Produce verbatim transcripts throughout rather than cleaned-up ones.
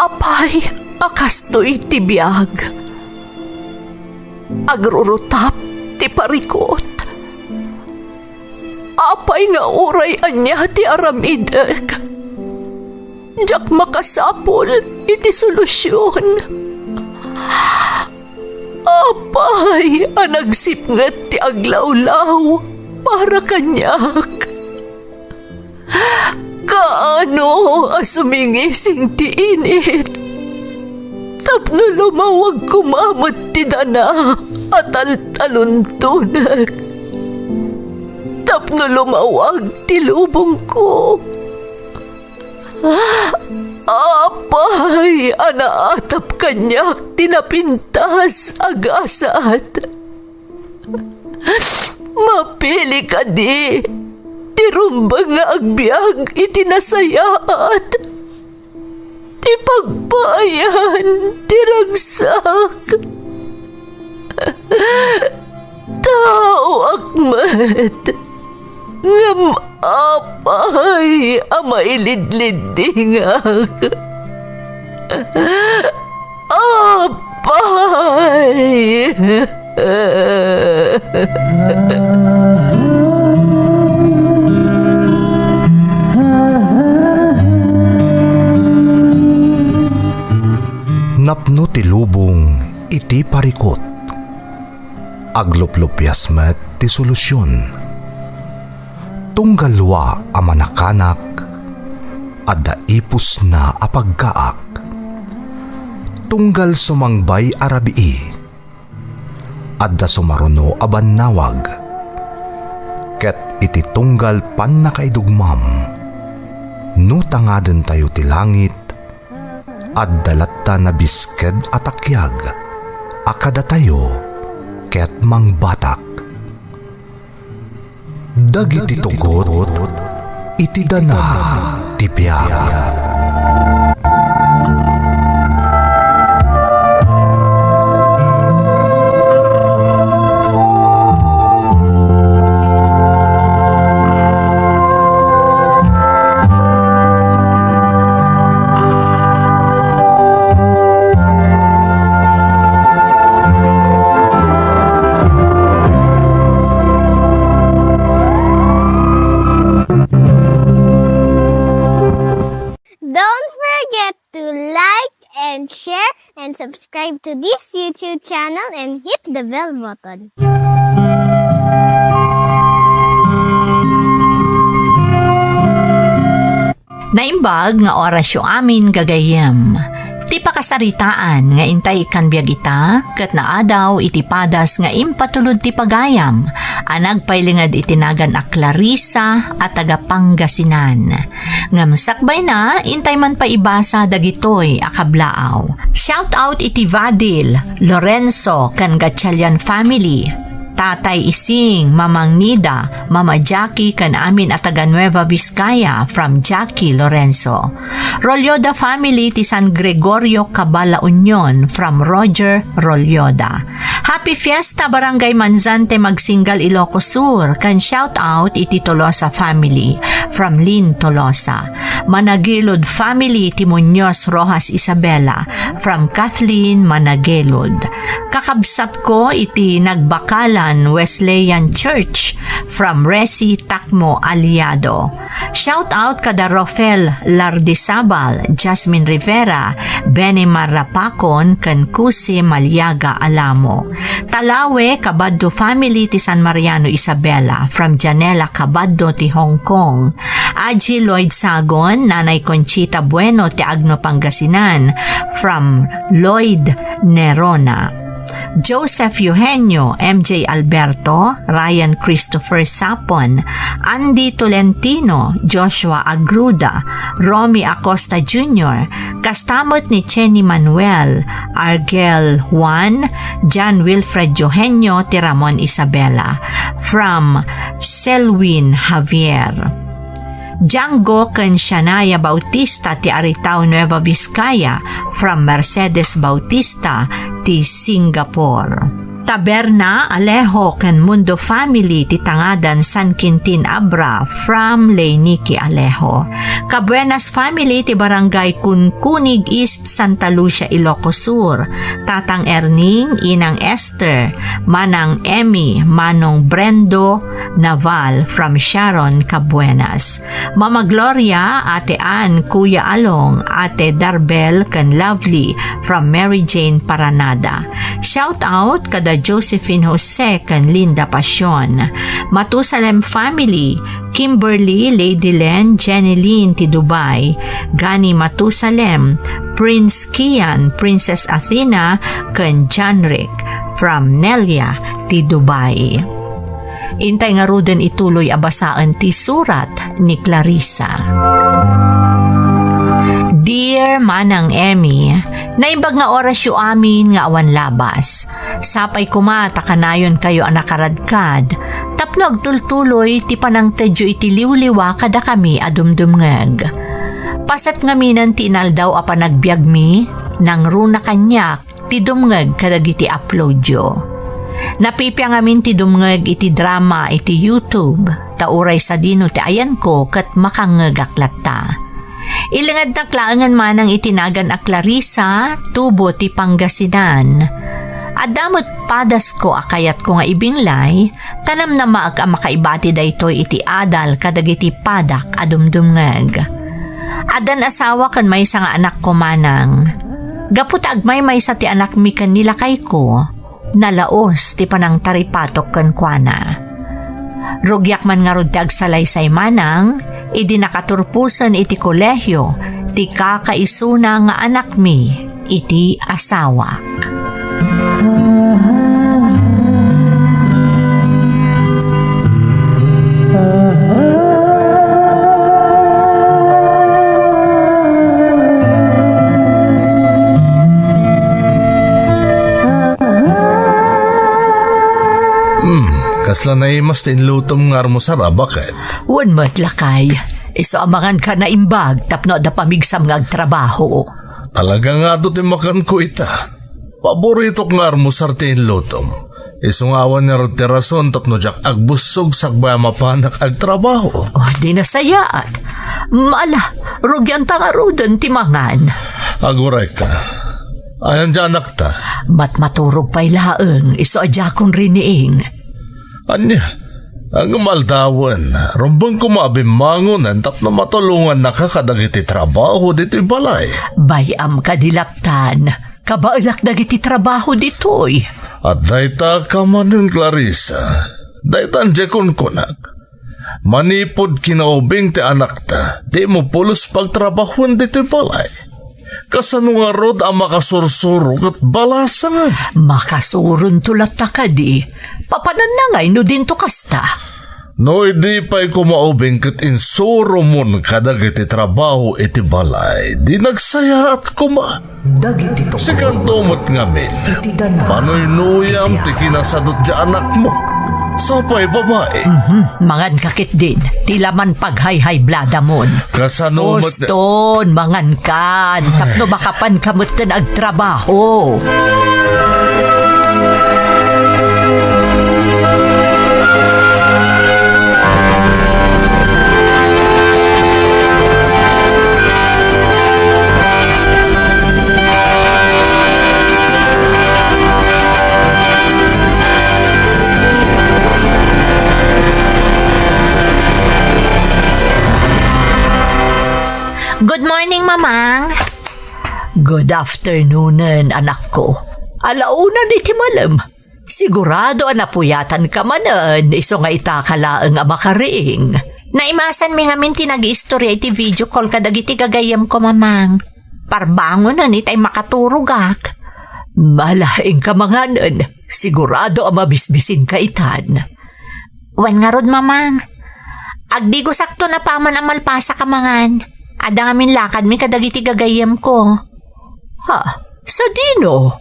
Apay a kastoy ti biag? Agrurutap ti parikut. Apay nga uray ania ti aramidek, diak makasapul iti solusion. Apay a nagsipnget ti aglawlaw para kaniak? Kaano a sumingising ti init tapno lumawag koma met ti dana a taltaluntonek, tapno lumawag ti lubongko? Apay a naatap kaniak ti napintas a gasat? Mapili kadi ti rumbeng nga agbiag iti nasayaat, ti pagpaayan ti ragsak? Taoak met, ngem apay a mailidliddingak? Apay! Napno ti lubong iti parikut. Agluplupias met ti solusion. Tunggal lua a manakanak, adda ipusna a pagkaak. Tunggal sumangbay a rabii, adda sumaruno a bannawag. Ket iti tunggal pannakaidugmam, no tangadentayo ti langit, adda latta nabisked a takiag a kadatayo ket mangbatak. Dagiti tugot iti dana ti biag. Don't forget to like and share and subscribe to this YouTube channel and hit the bell button. Naimbag nga orasyo amin, gagayyem. Ti pakasaritaan nga intay ikkan biag ita, ket naadaw iti padas nga impatulod ti pagayam a nagpailinged iti nagan a Clarissa a taga Pangasinan. Ngem sakbayna, intay man pay ibasa dagitoy a kablaaw. Shout out iti Vadil, Lorenzo, ken Gatchalian family. Tatay Ising, Mamang Nida, Mama Jackie, ken amin a taga Nueva Vizcaya, from Jackie Lorenzo. Rolyoda family ti San Gregorio, Cabal, La Union, from Roger Rolyoda. Happy Fiesta, Barangay Manzante, Magsingal, Ilocos Sur, ken shout out iti Tolosa family, from Lynn Tolosa. Managilod family ti Muñoz Rojas Isabela, from Kathleen Managilod. Kakabsatko iti Nagbakalan Wesleyan Church, from Resi Takmo Aliado. Shout out kada Rofel Lardizabal, Jasmine Rivera, Benny Marrapacon, ken Kuse Maliaga Alamo. Talawe, Kabaddo family ti San Mariano Isabela, from Janela Kabaddo ti Hong Kong. Aji Lloyd Sagon, Nanay Conchita Bueno ti Agno, Pangasinan, from Lloyd Nerona. Joseph Eugenio, M J Alberto, Ryan Christopher Sapon, Andy Tolentino, Joshua Agruda, Romy Acosta Junior, kasta met ni Chenny Manuel, Argel Juan, John Wilfred Eugenio ti Ramon Isabela, from Selwyn Javier. Django ken Shania Bautista ti Aritao, Nueva Vizcaya, from Mercedes Bautista ti Singapore. Taberna Alejo ken Mundo family ti Tangadan, San Quintin Abra, from Leiniki Alejo. Kabuenas family ti Barangay Kunkunig East, Santa Lucia, Ilocos Sur. Tatang Erning, Inang Esther, Manang Emmy, Manong Brendo Naval from Sharon, Cabuenas. Mama Gloria, Ate Ann, Kuya Along, Ate Darbel, ken Lovely from Mary Jane Paranada. Shout out kada Josephine Jose ken Linda Pasion. Matusalem family, Kimberly, Lady Len, Jenny Lynn ti Dubai, Gani Matusalem, Prince Kian, Princess Athena, ken Janrick from Nelia ti Dubai. Intay ngaruden ituloy a basaen ti surat ni Clarissa. Dear Manang Emmy, naimbag nga orasyo amin nga awan labas. Sapay koma ta kanayonkayo a nakaradkad tapno agtultuloy ti panangtedyo iti liwliwa kadakami a dumdumngeg. Paset ngaminen ti inaldaw a panagbiagmi, nangruna kaniak ti dumngeg kadagiti uploadyo. Napipia ngamin ti dumngeg iti drama iti YouTube, ta uray sadino ti ayanko ket makangngegak latta. Ilingednak laengen manang iti nagan a Clarissa, tubo ti Pangasinan. Adda met padasko a kayatko nga ibinlay, ta namnamaek a makaibati daytoy iti adal kadagiti padak a dumdumngeg. Addan asawa ken maysa nga anakko manang. Gapu ta agmaymaysa ti anakmi ken ni lakayko, nalaos ti panangtaripatok kenkuana. Rugiak man ngarud ti agsalaysay manang idi nakaturposen iti kolehio ti kakaisuna nga anakmi iti asawak. Hmm, kasla naimas ti inlutom nga almusar a, baket? Wen met, lakay. Isu a manganka naimbag tapno adda pamigsam nga agtrabaho. Talaga nga adu ti makanko ita. Paboritok nga almusar ti inlutom. Isu nga awan ngarud ti rason tapno diak agbussog sakbay a mapanak agtrabaho. Oh, di nasayaat. Mala, rugianta ngaruden ti mangan. Agurayka. Ayan ti anakta? Matmaturog pay laeng, isu a diakon riniing. Ania? Ngem aldawen, rumbeng koma a bimmangonen tapno matulongannaka kadagiti trabaho ditoy balay. Bay-am kadi lattan. Kabaelak dagiti trabaho ditoy. Adda ita kamanen, Clarissa. Daytan diay kunkunak. Manipud kinaubing ti anakta, dimo pulos pagtrabahoen ditoy balay. Kasano ngarud a makasursuro ket balasangen? Makasuronto latta kadi. Papananna ngay no dinto kasta? No idi pay kumaubing ket insuromon kadagiti trabaho iti balay, di nagsayaat koma. Dagiti tungtol. Sikanto met ngamin. Iti danag. Panuynuyam ti kinasadut ti anakmo. Sapay babai. Mhm, mangan ka ketdin. Ti laman paghayhaybladamon. Kasano met nga Uston, mangan kan. Tapno makapan ka met ken agtrabaho. Good morning, Mamang. Good afternoonen, anakko. Alaunan iti malem. Sigurado a napuyatan ka manen, isu nga ita ka laeng a makariing. Naimasanmi ngamin ti nagiistorya iti video call kadagiti gagayyemko, Mamang. Parbangonen itay makaturogak. Malaing ka manganen, sigurado a mabisbisin ka itan. Wen ngarud, Mamang. Agdigosakton apaman a malpasak a mangan. Adda ngamin lakadmi kadagiti gagayyemko. Ha? Sadino?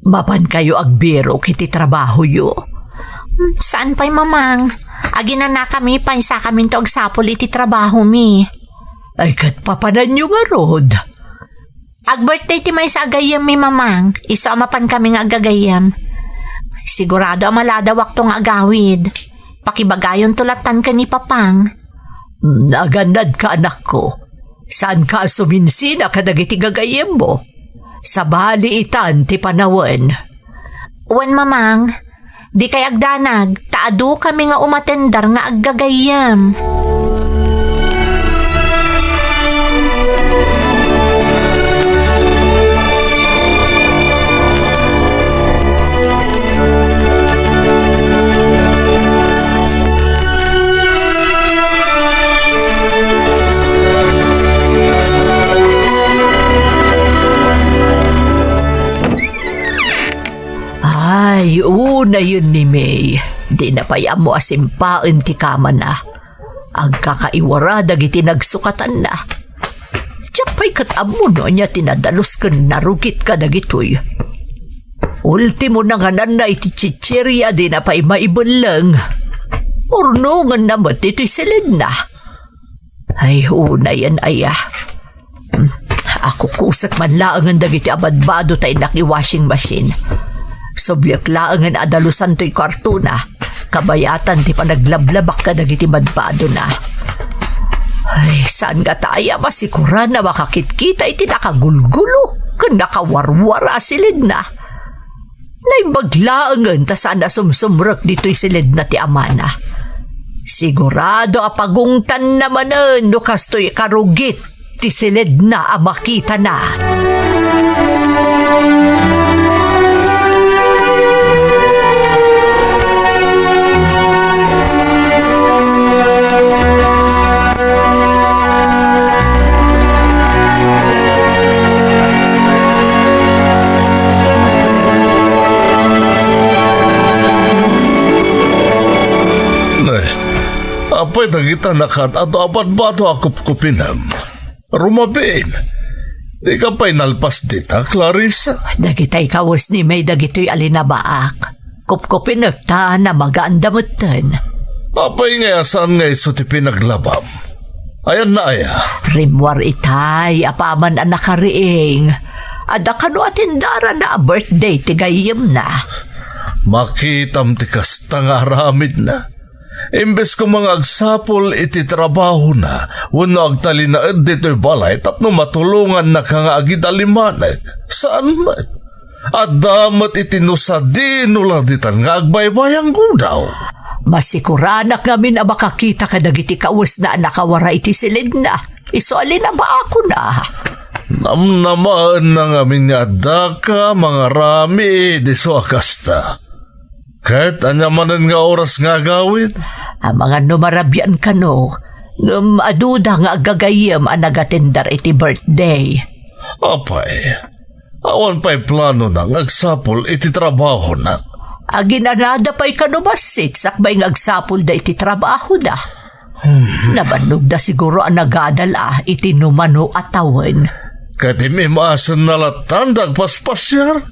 Mapankayo agbirok iti trabahoyo? Hmm, saan pay, Mamang. Aginanakami pay sakaminto agsapul iti trabahomi. Ay, ket papananyo ngarud? Ag-birthday ti maysa a gayyemmi, Mamang. Isu a mapankami nga aggagayyem. Sigurado a maladawakto nga agawid. Pakibagayonto lattan ken ni Papang. Nagannad ka, anakko. Saanka a suminsina kadagiti gagayyemmo? Sabali itan ti panawen. Wen, Mamang, dikay agdanag, ta adukami nga umatendar nga aggagayyem. Ay, unayen ni May. Dina pay ammo a simpaen ti kamana. Agkakaiwara dagiti nagsukatanna. Diak pay ket ammo no ania ti nadalus ken narugit kadagitoy. Ultimo, nangananna iti chichirya, dina pay maibelleng. Urnongenna met iti siledna. Ay, unayen aya. Hmm, akukusek man laengen dagiti abadbado ta innak i washing machine. Subliek laengen a dalusan toy kartona. Kabayatan ti panaglablabak kadagiti badbadona. Ay, saan nga ta aya masikura a makakitkita iti nakagulgulo ken nakawarwara a siledna. Naimbag laengen ta saan a sumsumrek ditoy siledna ti amana. Sigurado a pagungtanna manen no kastoy karugit ti siledna a makitana. Nay, apay dagita nakaad-ado a badbado a kupkupinem? Rumabiin. Dika pay nalpas dita, Clarissa? Dagitay kawes ni May dagitoy a linabaak. Kupkupinek ta namagaanda metten. Apay nga saan nga isu ti pinaglabam? Ayanna aya? Rimmuar itay, apaman a nakariing. Adda kano atendarana a birthday ti gayyemna. Makitam ti kasta nga aramidna. Imbes koma nga agsapul iti trabahona wenno agtalinaed ditoy balay tapno matulongannaka nga agidalimanek, saan met. Adda met iti no sadino la ditan nga agbaybayanggudaw. Masikuranak ngamin a makakita kadagiti kawesna a nakawara iti siledna. Isu a linabaakona. Namnamaenna ngamin nga addaka mangarami idi isu a kasta. Ket ania manen nga oras nga agawid? Amangan no marabian kano, ngem aduda nga aggagayyem a nagatendar iti birthday. Apay, awan pay planona nga agsapul iti trabahona. Aginanada pay kano bassit sakbay nga agsapulda iti trabahoda. Hmm. Nabannogda siguro a nagadal a iti numano a tawen. Ket im-im-asenna lattan da agpaspasiar?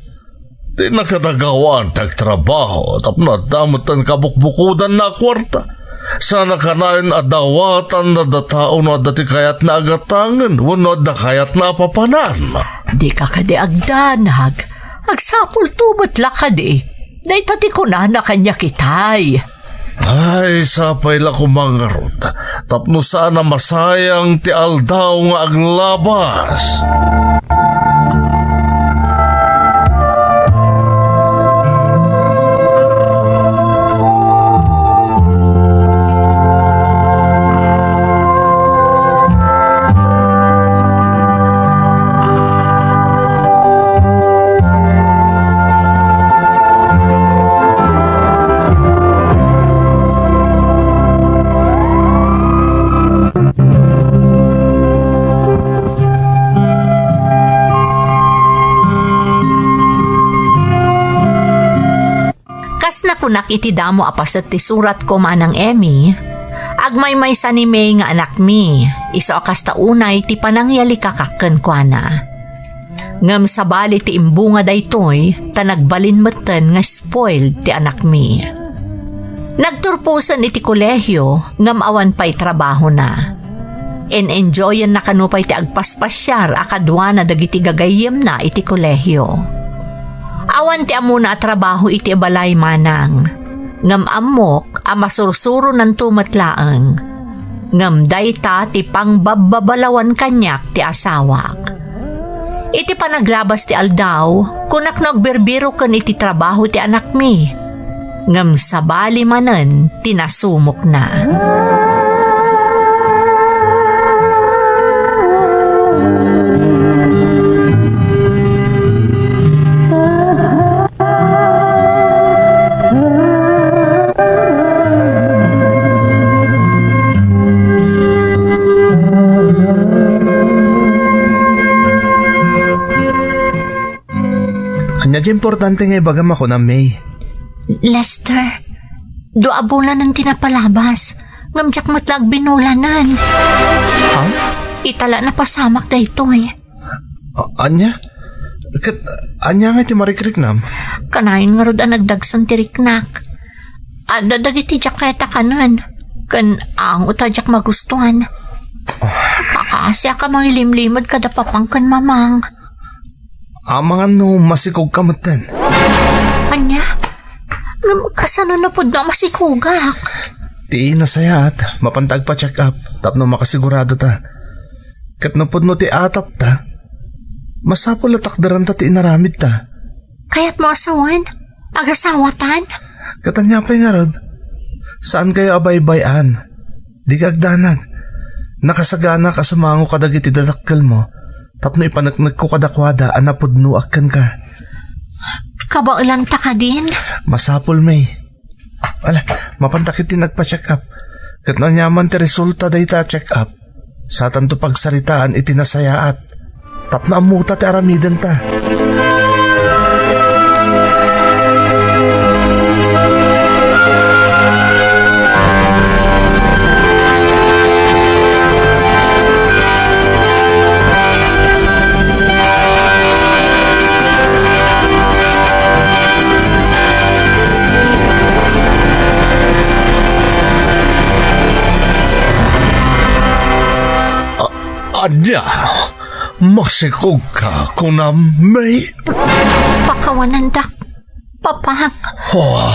Di na kadagawaan ti agtrabaho tapno adda metten kabukbukodanna a kuarta. Sana kanayon a dawatan dayta a tao no adda ti kayatna a gatangen wenno adda kayatna a papanan. Dika kadi agdanag. Agsapulto met la kadi. Dayta ti kunana kaniak itay. Ay, sapay la koma ngarud, tapno saan a masayang ti aldaw nga aglabas. Kas nakunak iti damo a paset ti suratko, Manang Emmy, agmaymaysa ni May nga anakmi, isu a kasta unay ti panangyalikakak kenkuana. Ngem sabali ti imbunga daytoy, ta nagbalin metten nga spoiled ti anakmi. Nagturposen iti kolehio, ngem awan pay trabahona. En-enjoyenna kano pay ti agpaspasiar a kaduana dagiti gagayyemna iti kolehio. Awan ti ammona a trabaho iti balay, Manang. Ngem ammok a masursuronanto met laeng. Ngem dayta ti pangbabbabalawan kaniak ti asawak. Iti panaglabas ti aldaw, kunak no agbirbiro ken iti trabaho ti anakmi. Ngem sabali manen ti nasumokna. Ania ti importante nga ibagam a kunam, May? Lester, dua a bulanen ti napalabas, ngem diak met la agbinulanen. Ha? Ita la napasamak daytoy. A-, ania? Ket ania nga ti marikriknam? Kanayon ngarud a nagdagsen ti riknak. Adda dagiti diak kayat a kanen, ken amo ta diak magustuan. Kakaasiak a mangilimlimed kada papang ken mamang. Amangan no masikogka metten. Ania? Ngem kasano no pudno a masikogak? Ti nasayaat, mapanta agpa-check up tapno makasigurado ta. Ket no pudno ti atapta, masapul a takderanta ti inaramidta. Kayatmo a sawen? Agasawatan? Ket ania pay ngarud? Saankayo a baybay-an. Dika agdanag. Nakasaganak a sumango kadagiti dadakkelmo tapno ipaneknekko kadakuada a napudnoak kenka. Kabaelanta kadin? Masapul, May. Ala, mapanta ketdin agpa-check up. Ket no aniaman ti resulta dayta a check up, satanto pagsaritaan iti nasayaat. Tapno ammota ti aramidenta. A-, ania? Masikogka, kunam, May? Pakawanandak, Papang. Oh.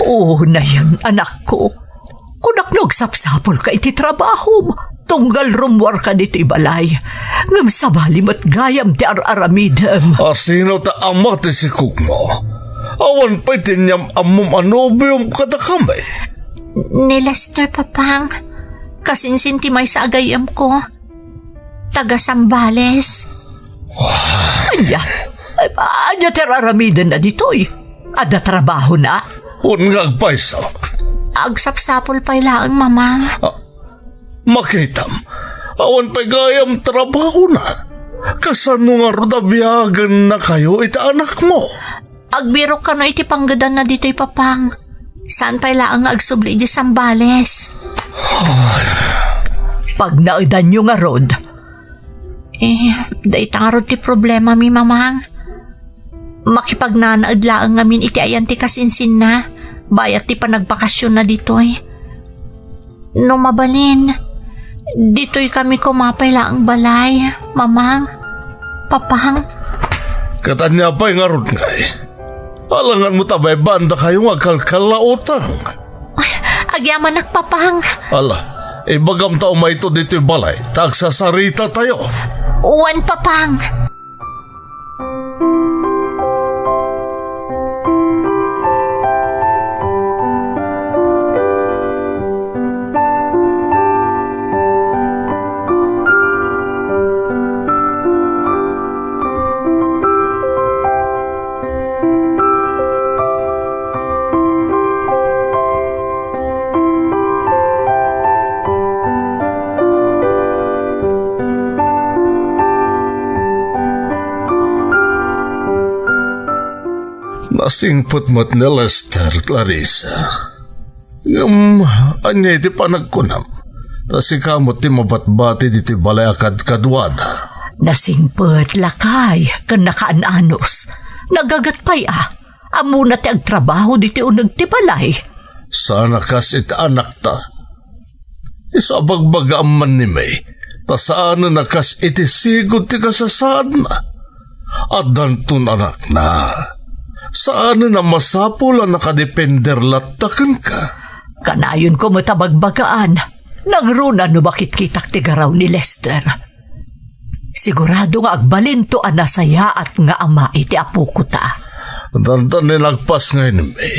Oo, nayon, anakko. Kunak no agsapsapulka iti trabahom, tunggal rummuarka ditoy balay. Ngem sabali met gayam ti ar-aramidem. A, sino ta ama ti sikogmo? Awan pay ti inyam-ammom a nobiom kadakami. Ni Lester, Papang. Kasinsin ti maysa a gayyemko. Taga Zambales. Ania? Ay, ania ti ar-aramidenna ditoy? Adda trabahona? Wen nga agpayso. Agsapsapul pay laeng, Mamang. Ah, makitam, awan pay gayam trabahona. Kasano ngarud a biagennakayo iti anakmo? Agbirok kano iti panggedanna ditoy, Papang. Saan pay laeng nga agsubli idiay Zambales. Pagnaedanyo ngarud. Eh, dayta ngarud ti problemami, Mamang. Makipagnanaed laeng ngamin iti ayan ti kasinsinna, bayat ti panagbakasionna ditoy. No mabalin, ditoy kami koma pay laeng balay, Mamang, Papang. Ket ania pay ngarud ngay? Alangan mo ta baybandakayo nga agkalkal a utang. Ay, agyamanak, Papang. Ala, ibagam ta umayto ditoy balay, ta agsasarita tayo. Wen, Papang. Nasingpet met ni Lester, Clarissa. Ngem ania iti panagkunam? Ta sika met ti mabatbati ditoy balay a kadkaduada. Nasingpet, lakay, ken nakaan-anos. Nagagat pay a. Ammona ti agtrabaho ditoy uneg ti balay. Saan a kas iti anakta. Isu a bagbagaam man ni May, ta saanen a kas iti sigud ti kasasaadna. Addanton anakna. Saanen a masapul a nakadepender latta kenka. Kanayonko met a bagbagaan. Nangruna no makitkitak ti garaw ni Lester. Sigurado nga agbalinto a nasayaat nga ama iti apokota. Dandan ni nagpas ngay ni May.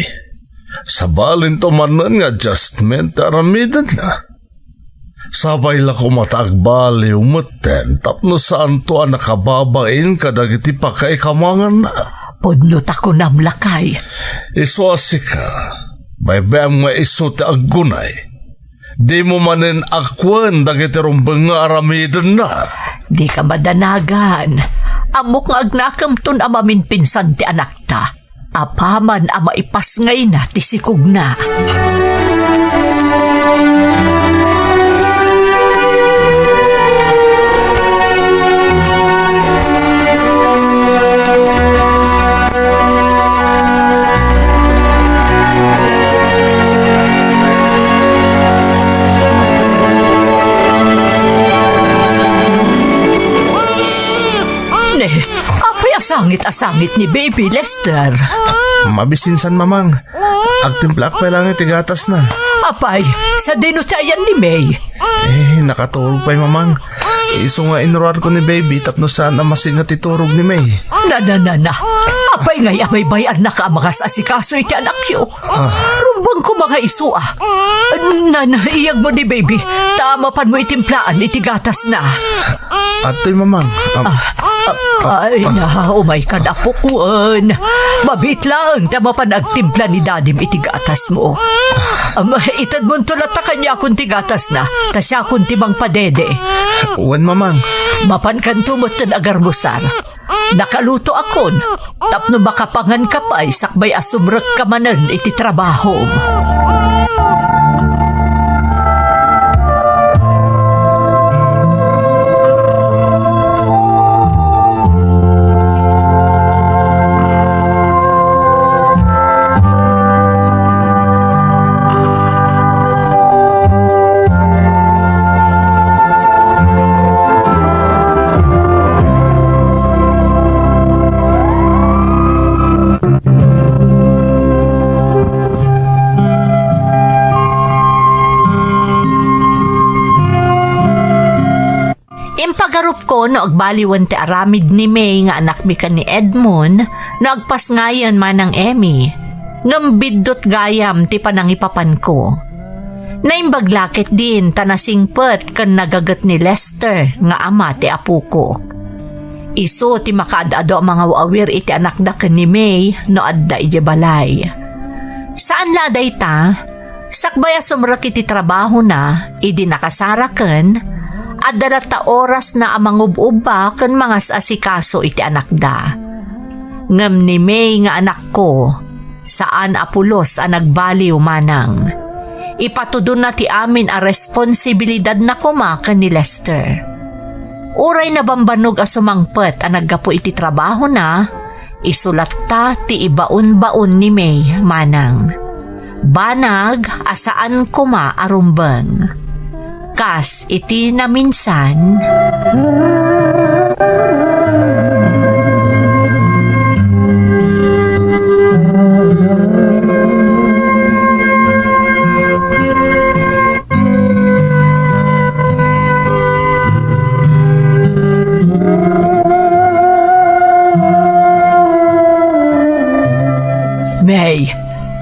Sabalinto manen nga adjustment ti aramidenna. Sabay la koma ta agbaliw metten tapno saanto a nakababain kadagiti pakaikamanganna. Pudno ta kunam, lakay. Isu a sika, baybay-am nga isu ti aggunay. Dimo manen akuen dagiti rumbeng nga aramidenna. Dika madanagan. Ammok nga agnakemton a maminpinsan ti anakta. Apaman a maipasngayna ti sikogna. Ne, apay a sangit a sangit ni Baby, Lester? Mabisinsan, Mamang. Agtimplaak pay laeng iti gatasna. Apay, sadino ti ayan ni May? Eh, nakaturog pay, Mamang. Isu nga inruarko ni Baby tapno saan a masinga ti turog ni May. Na, na, na, na. Apay ngay a baybay-annaka a mangas-asikaso iti anakyo? Ah. Rumbeng koma nga isu a. Na, na, iyagmo ni Baby, ta mapanmo itimplaan iti gatasna. Adtoy, Mamang. Am, ah, ah, ay, ah, na, umaykan, apokon. Mabiit laeng ta mapan agtimpla ni Dadim iti gatasmo. Am, itedmonto latta kaniakon ti gatasna, ta siakon ti mangpadede. Wen, Mamang. Mapankanto metten agarmusar. Nakalutoakon tapno makapanganka pay sakbay a sumrekka manen iti trabahom. Impagarupko no agbaliwen ti aramid ni May nga anakmi ken ni Edmond no agpasngayen, Manang Emmy, ngem biddut gayam ti panangipapanko. Naimbag la ketdin ta nasingpet ken nagaget ni Lester nga ama ti apokok. Isu ti makaad-adu a mangaw-awir iti anakda ken ni May no adda idiay balay. Saan la a dayta, sakbay a sumrek iti trabahona idi nakasaraken, adda latta orasna a mangub-ubba ken mangas-asikaso iti anakda. Ngem ni May nga anakko, saan a pulos a nagbaliw, Manang. Ipatudonna ti amin a responsibilidadna koma ken ni Lester. Uray nabambannog a sumangpet a naggapu iti trabahona, isu latta ti ibaonbaon ni May, Manang. Banag a saan koma a rumbeng. Kas iti naminsan. May,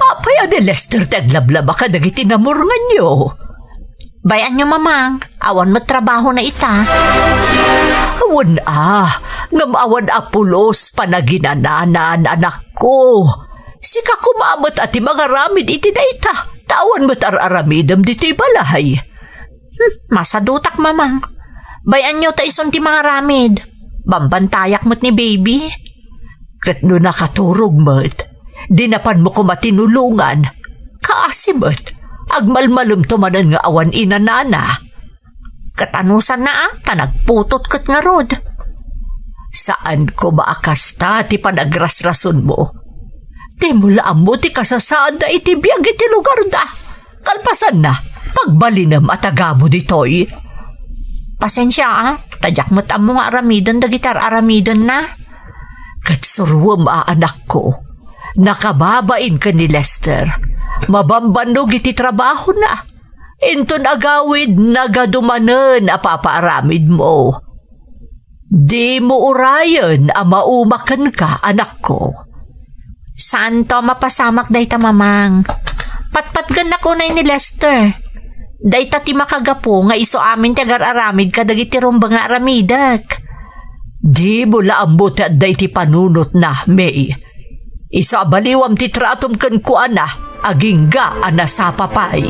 apay a ni Lester ti aglablaba kadagiti namurnganyo? Bay-anyo, Mamang, awan met trabahona ita. Wen a, ngem awan a pulos panaginanana, anakko. Sika koma met a ti mangaramid iti dayta, ta awan met ar-aramidem ditoy balay. Hmm, masadutak, Mamang. Bay-anyo ta isun ti mangaramid. Bambantayak met ni Baby. Ket no nakaturog met, di napanmo koma tinulongan. Kaasi met, agmalmalemto manen nga awan inanana. Ket anusanna a, ta nagputot ket ngarud. Saan koma a kasta ti panagrasrasonmo. Dimo la ammo ti kasasaadda iti biag iti lugarda. Kalpasanna, pagbalinem a tagamo ditoy. Pasensia a, ta diak met ammo nga aramiden dagiti ar-aramidenna. Ket suroem a, anakko, nakababain ken ni Lester. Mabambannog iti trabahona. Inton agawid, nagadu manen a papaaramidmo. Dimo urayen a mauma kenka, anakko. Saanto a mapasamak dayta, Mamang. Patpatgennak unay ni Lester. Dayta ti makagapu nga isu amin ti agar-aramid kadagiti rumbeng nga aramidek. Dimo la ammo ti adda iti panunotna, May. Isu a baliwam ti tratom kenkuana, agingga a nasapa pay.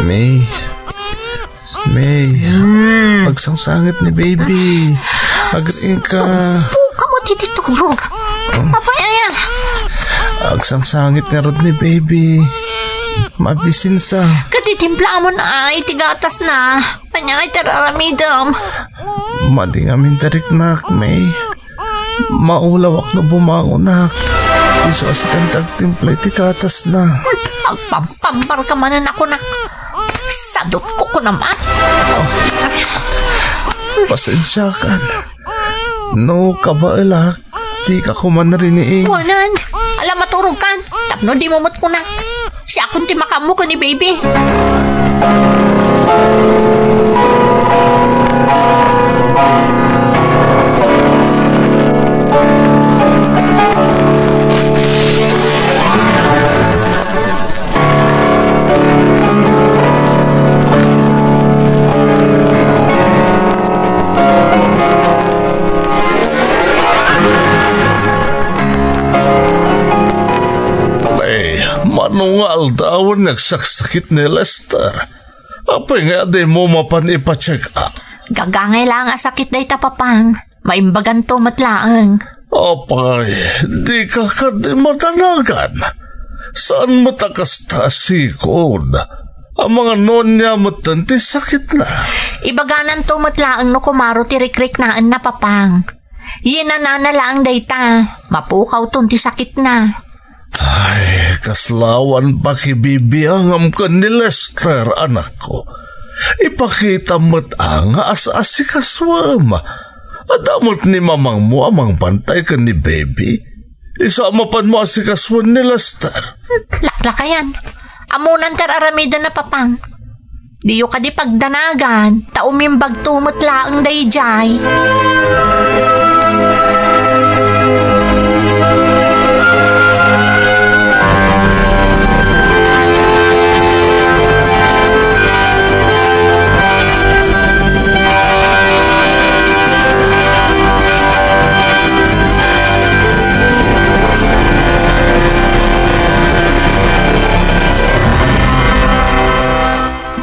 May. May. Agsangsangit ni baby. Agriing ka. Kamo ti turog. Apay aya? Agsangsangit ngarud ni baby. Mabisinsa. Kadi timplaamon ay ti gatasna. Ania ti ar-aramidem? Madi ngamin ti riknak, May. Maulawak no bumangonak. Isu a sikan ti agtimpla iti gatasna. Agpampambar ka manen a kunak. Sadutko kunam, a. Pasensiakan. No kabaelak, dika koma nariniing. Wanan, ala maturogkan. Tapno dimo met kunak. Siakon ti makaammo ken ni baby. Ay, mano nga aldawen nga agsaksakit ni Lester? Apay nga dimo mapan ipa-check up? Gagangay laeng a sakit dayta, Papang. Maimbaganto met laeng. Apay, dika kadi madanagan? Saan met a kasta a sikod? Amangan no ania metten ti sakitna. Ibagananto met laeng no kumaro ti rikriknaenna, Papang. Yinanana laeng dayta. Mapukawton ti sakitna. Ay, kasla awan pakibibiangam ken ni Lester, anakko. Ipakitam met a nga as-asikasuem. Adda met ni mamangmo a mangbantay ken ni baby. Isu a mapanmo asikasuen ni Lester. Laklakayan. Ammonan ti ar-aramidenna, Papang. Diyo kadi pagdanagan, ta umimbagto met laeng daydiay.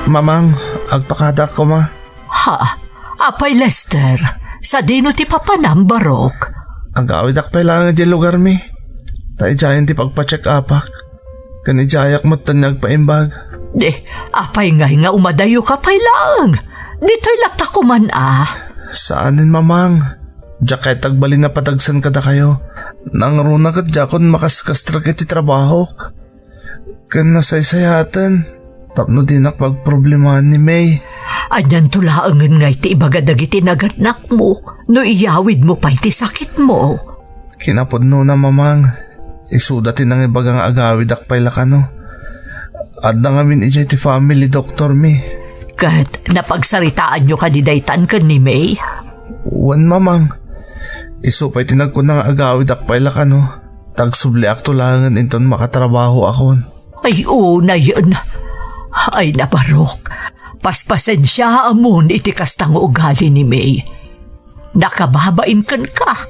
Mamang, agpakadaak koma. Ha? Apay, Lester, sadino ti papanam, barok? Agawidak pay laeng idiay lugarmi. Ta idiayen ti pagpa-check-upak. Ken idiayak metten nga agpaimbag. Di, apay ngay nga umadayo ka pay laeng? Ditoy latta koman a. Saanen, Mamang. Diak kayat agbalin a padagsen kadakayo. Nangruna ket diakon makaskastrek iti trabahok. Ken nasaysayaten tapno dinak pagproblemaen ni May. Anianto laengen ngay ti ibaga dagiti naganakmo no iyawidmo pay ti sakitmo? Kinapudnona, Mamang. Isuda ti nangibaga nga agawidak pay la kano. Adda ngamin idiay ti family doctor mi. Ket napagsaritaanyo kadi daytan ken ni May? Wen, Mamang. Isu pay ti nagkuna nga agawidak pay la kano. Ta agsubliakto laengen inton makatrabahoakon. Ay, unayen. Ay, nabarok. Paspasensiaamon iti kasta nga ugali ni May. Nakababain kenka.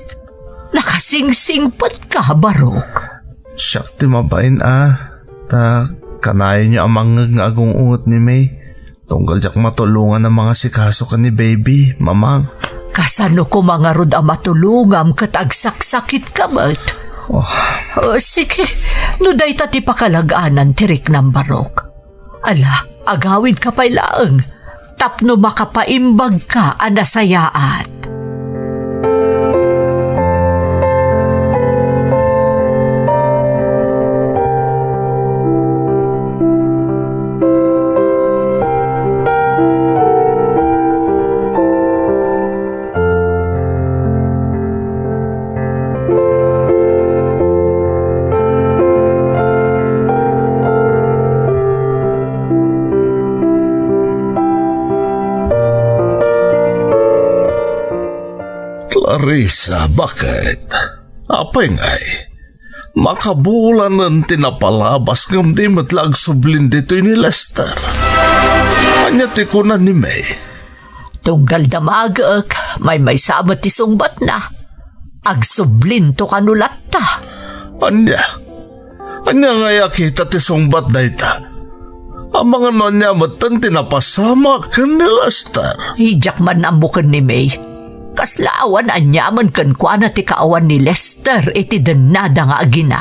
Nakasingsingpetka, barok. Siak ti mabain a. Ta kanayon a mangngeg nga agung-unget ni May. Tunggal diak matulongan a mangasikaso ken ni baby, Mamang. Kasano koma ngarud a matulongam ket agsaksakitka met? Oh. Oh, sige, no dayta ti pakalag-anan ti riknam, barok. Ala, agawidka pay laeng tapno makapaimbagka a nasayaat. Isa, bakit? Apay ngay? Makabulanen ti napalabas ngem di met la agsublin ditoy ni Lester. Ania ti kuna ni May? Tunggal damagek, maymaysa met ti sungbatna. Agsublinto kano latta. Ania? Ania ngay a kita ti sungbat dayta? Amangan no ania metten ti napasamak ken ni Lester. Diak man ammo ken ni May. Kasla awan aniaman kenkuana ti kaawan ni Lester iti dennada nga agina.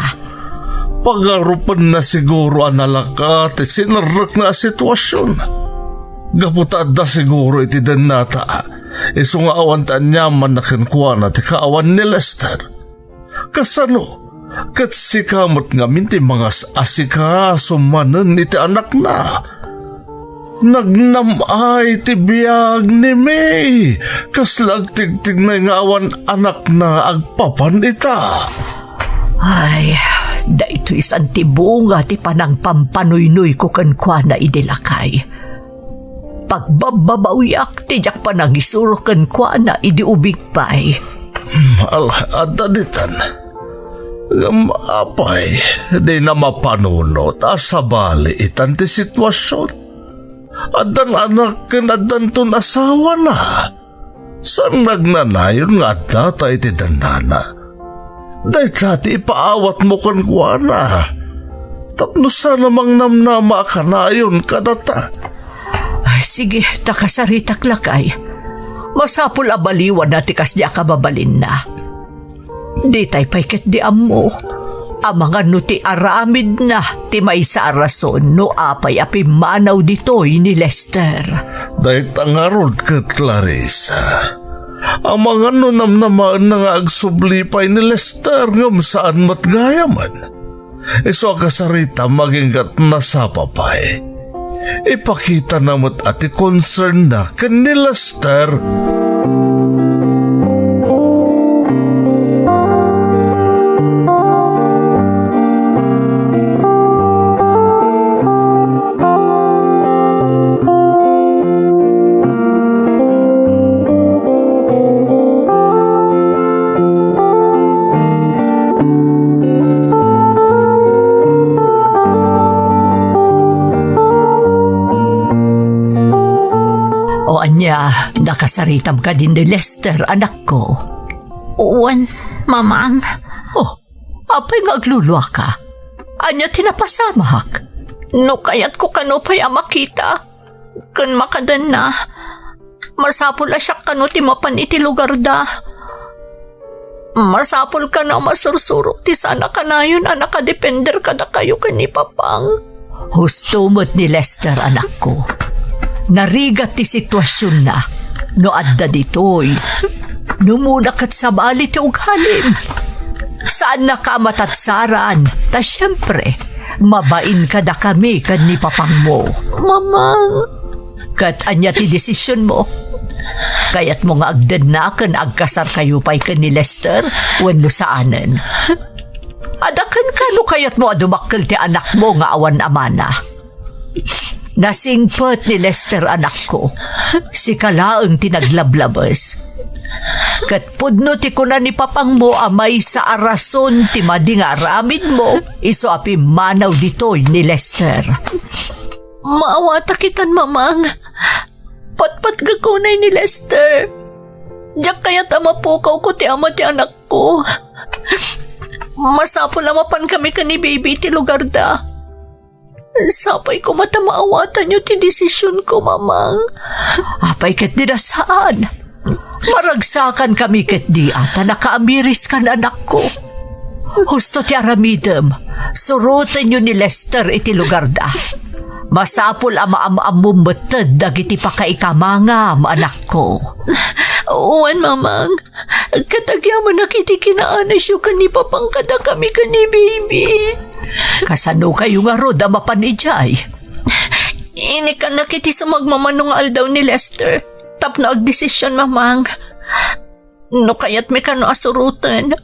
Pagarupenna siguro a nalaka ti sinerrekna a situasion. Gapu ta adda siguro iti dennata, isu nga awan ti aniamanna kenkuana ti kaawan ni Lester. Kasano? Ket sika met ngamin ti mangas-asikaso manen iti anakna. Nagnam-ay ti biag ni May. Kasla agtigtignay nga awan anakna agpapan ita. Ay, daytoy san ti bunga ti panangpampanuynuyko kenkuana idi lakay. Pagbabbabawiak ti diak panangisuro kenkuana idi ubing pay. Al-, adda ditan. Ngem apay, dina mapanunot a sabali itan ti situasion. Addan anak ken addanton asawana. Saan nagnanayon nga addata iti dannana? Dayta ti ipaawatmo kenkuana. Tapno saan a mangnamnama a kanayon kadata. Ay, sige, ta kasaritak lakay. Masapul a baliwana ti kasdi a kababalinna. Ditay pay ketdi ammo. Amangan no ti aramidna ti maysa a rason no apay a pimmanaw ditoy ni Lester. Dayta ngarud ket, Clarissa. Amangan no namnamaenna nga agsubli pay ni Lester ngem saan met gayamen. Isu a kasaritam aginggat nasapa pay. Ipakitana met a ti concernna ken ni Lester. O ania, nakasaritam kadin ni Lester, anakko? Wen, Mamang. Oh, apay nga agluluaka? Ania ti napasamak? No kayatko kano pay a makita ken makadenna, masapul a siak kano ti mapan iti lugarda. Masapul kano a masursurok ti saan a kanayon a nakadepender kadakayo ken ni Papang. Husto met ni Lester, anakko. Narigat ti situasionna. No adda ditoy, numona ket sabali ti ugalim. Saannaka a matatsaran, ta siempre, mabain kadakami ken ni Papangmo. Mamang. Ket ania ti desisionmo? Kayatmo nga agdenna ken agkasarkayo pay ken ni Lester wenno saanen? Adda kenka no kayatmo a dumakkel ti anakmo nga awan amana. Nasingpet ni Lester, anakko. Sika laeng ti naglablabes. Ket pudno ti kuna ni Papangmo a maysa a rason ti madi nga aramidmo isu a pimmanaw ditoy ni Lester. Maawatak itan, Mamang. Patpatgek unay ni Lester. Diak kayat a mapukawko ti ama ti anakko. Masapul a mapankami ken ni Baby iti lugarda. Sapay koma ta maawatanyo ti desisionko, Mamang. Apay ket dida saan? Maragsakankami ketdi a ta nakaamiriskan, anakko. Husto ti aramidem, surotenyo ni Lester iti lugarda. Masapul a maam-ammom metten dagiti pakaikamangam, anakko. Wen, Mamang. Ket agyamanak iti kinaanasyo ken ni Papang kadakami ken ni Baby. Kasano kayo ngarud a mapan idiay? Inikkannak iti sumagmamano nga aldaw ni Lester tapno agdesision, Mamang. No kayatmi kano a suroten,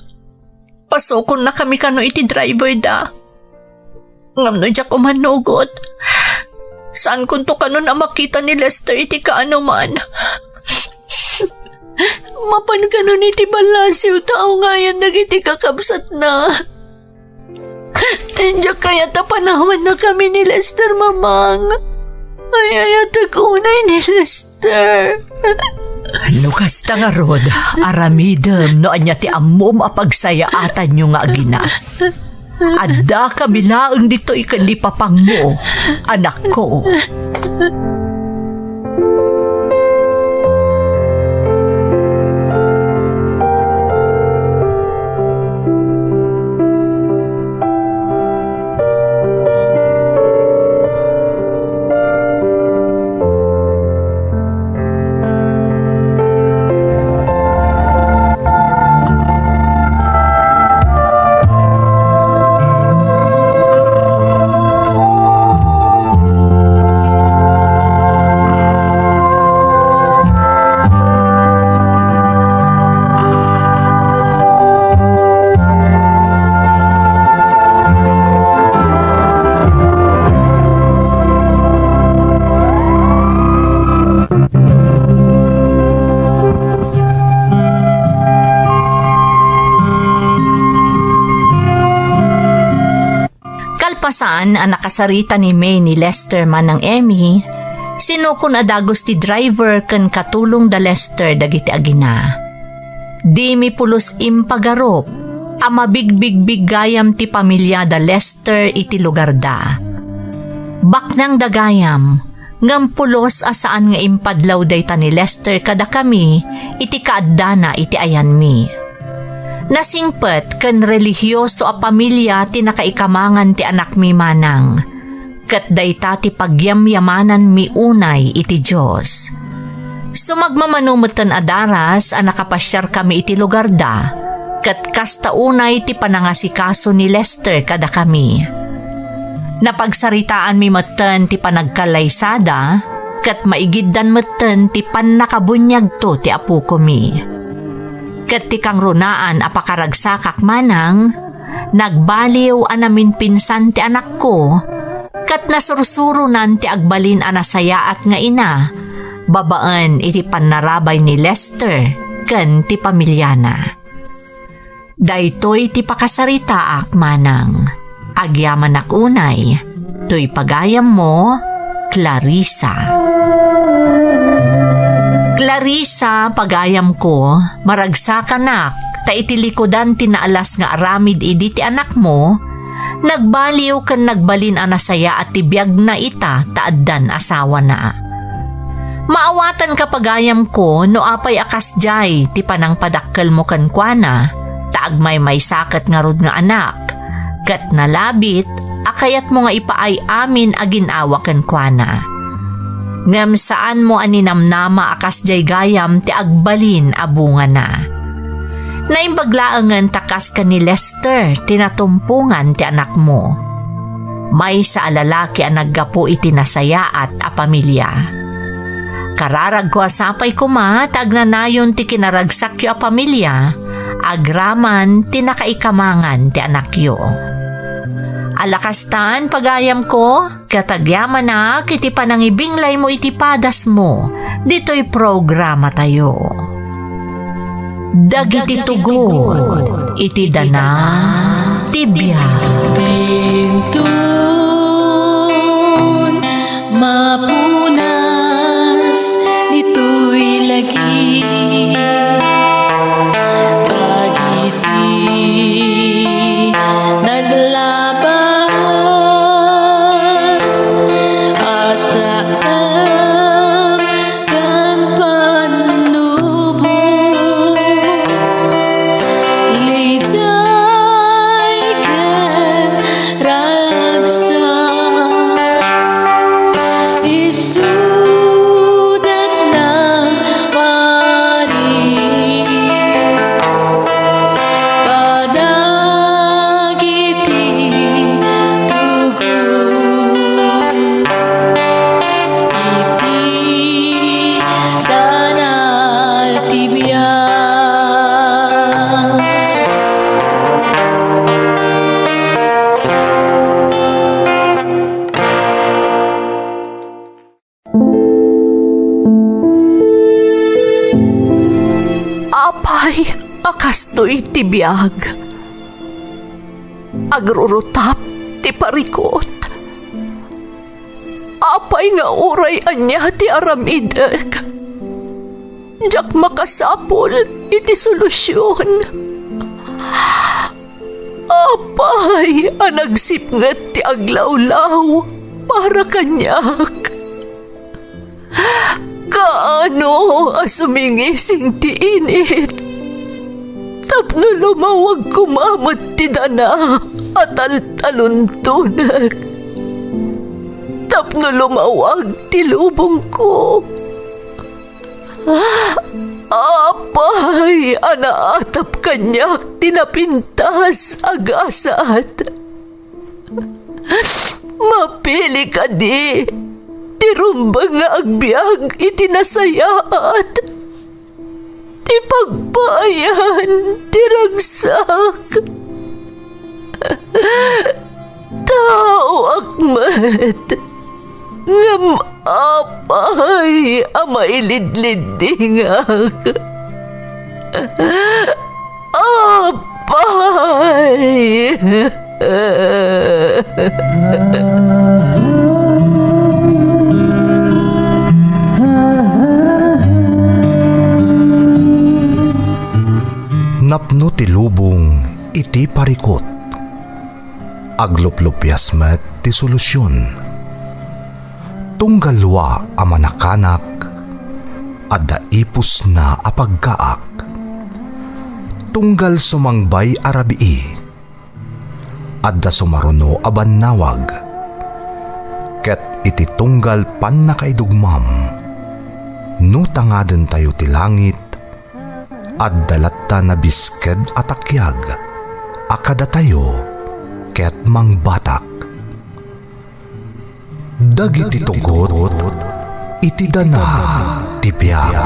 pasukonnakami kano iti driver da. Ngem no diak umanugot, saankonto kanon a makita ni Lester iti kaanoman. Mapan kanon iti ballasiw ta awngayan dagiti kakabsatna. Diak kayat a panawannakami ni Lester, Mamang. Ay-ayatek unay ni Lester. No kasta ngarud, aramidem no ania ti ammom a pagsayaatanyo nga agina. Addakami laeng ditoy ken ni papangmo, anakko. Kalpasan a nakasarita ni May ni Lester manang Emmy, sinukon a dagus ti driver ken katulong da Lester dagiti agina. Dimi pulos impagarup a mabigbigbig gayam ti pamiliada Lester iti lugarda. Baknangda gayam, ngem pulos a saan nga impadlaw dayta ni Lester kadakami iti kaaddana iti ayanmi. Nasingpet ken relihioso a pamilia ti nakaikamangan ti anakmi manang, ket dayta ti pagyamyamananmi unay iti Dios. Sumagmamano metten a daras a nakapasiarkami iti lugarda, ket kasta unay ti panangasikaso ni Lester kadakami. Napagsaritaanmi metten ti panagkallaysada, ket maigiddan metten ti pannakabuniagto ti apokomi. Ket ti kangrunaan a pakaragsakak manang, nagbaliw a naminpinsan ti anakko, ket nasursuronan ti agbalin a nasayaat nga ina, babaen iti pannarabay ni Lester ken ti pamiliana. Daytoy ti pakasaritaak manang. Agyamanak unay, toy pagayammo, Clarissa. Clarissa, pagayamko, maragsakanak, ta iti likudan ti naalas nga aramid idi ti anakmo, nagbaliw ken nagbalin a nasayaat ti biagna ita ta addan asawana. Maawatanka, pagayamko, no apay a kasdiay ti panangpadakkelmo kenkuana, ta agmaymaysaket ngarud nga anak, ket nalabit a kayatmo nga ipaay amin a gin-awa kenkuana. Ngem saanmo a ninamnama a kasdiay gayam ti agbalin a bungana. Naimbag laengen ta kas ken ni Lester ti natumpongan ti anakmo. Maysa a lalaki a naggapu iti nasayaat a pamilia. Kararagko a sapay koma ta agnanayon ti kinaragsakyo a pamilia agraman ti nakaikamangan ti anakyo. Ala kastan, pagayamko, ket agyamanak iti panangibinglaymo iti padasmo ditoy programatayo. Dagiti tugot iti dana ti biag. Ditoy mapunas, ditoy lagi dagiti naglabas a saan ken pannubo, liday ken ragsak, isudat na pari. Ay, a kastoy ti biag. Agrurutap ti parikut. Apay nga uray ania ti aramidek, diak makasapul iti solusion. Apay a nagsipnget ti aglawlaw para kaniak? Kaano a sumingising ti init tapno lumawag koma met ti dana a taltaluntonek, tapno lumawag ti lubongko? Apay a naatap kaniak ti napintas a gasat? Mapili kadi ti rumbeng nga agbiag iti nasayaat, ti pagpaayan ti ragsak? Taoak met, ngem apay a mailidliddingak? Apay! Napno ti lubong iti parikut. Agluplupias met ti solusion. Tunggal dua a manakanak, adda ipusna a pagkaak. Tunggal sumangbay a rabii, adda sumaruno a bannawag. Ket iti tunggal pannakaidugmam, no tangadentayo ti langit, adda latta nabisked a takiag a kadatayo ket mangbatak. Dagiti tugot iti dana ti biag.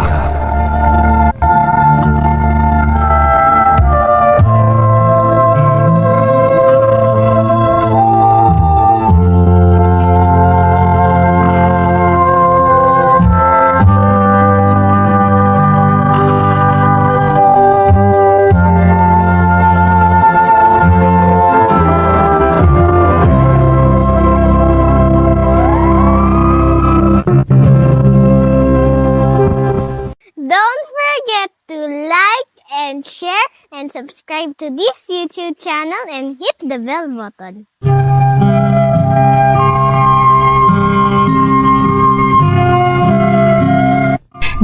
Don't forget to like and share and subscribe to this YouTube channel and hit the bell button.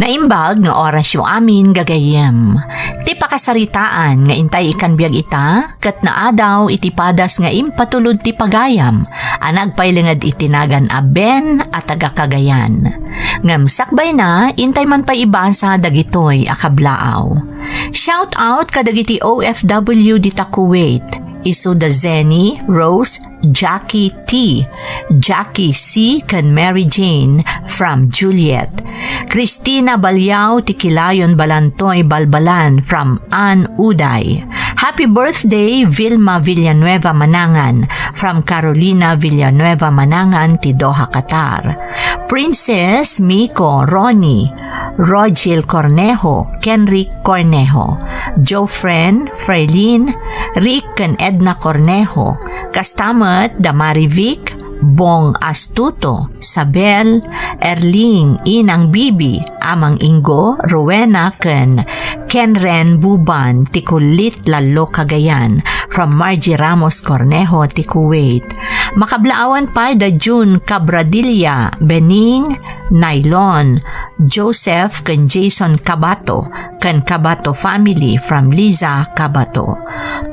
Naimbag nga orasyo amin, gagayyem. Ti pakasaritaan nga intay ikan biag ita, ket naadaw iti padas nga impatulod ti pagayam a nagpailinged iti nagan a Ben a taga Cagayan. Ngem sakbayna, intay man pay ibasa dagitoy a kablaaw. Shout out kadagiti O F W dita Kuwait, isu da Zenny, Rose, Jackie T, Jackie C, ken Mary Jane from Juliet. Christina Baliao ti Kilayon Balantoy Balbalan from Ann Uday. Happy birthday, Vilma Villanueva Manangan from Carolina Villanueva Manangan ti Doha, Qatar. Princess Miko, Ronnie, Rogel Cornejo, Kenrick Cornejo, Jofren, Frailin, Rick ken Edna Cornejo, kasta met da Marivic, Bong Astuto, Sabel, Erling, Inang Bibi, Amang Ingo, Rowena, ken Kenren Buban ti Kulit, Lallo, Cagayan, from Margie Ramos Cornejo ti Kuwait. Makablaawan pay da June Cabradilla, Bening, Nailon, Joseph ken Jason Cabato, ken Cabato family from Liza Cabato.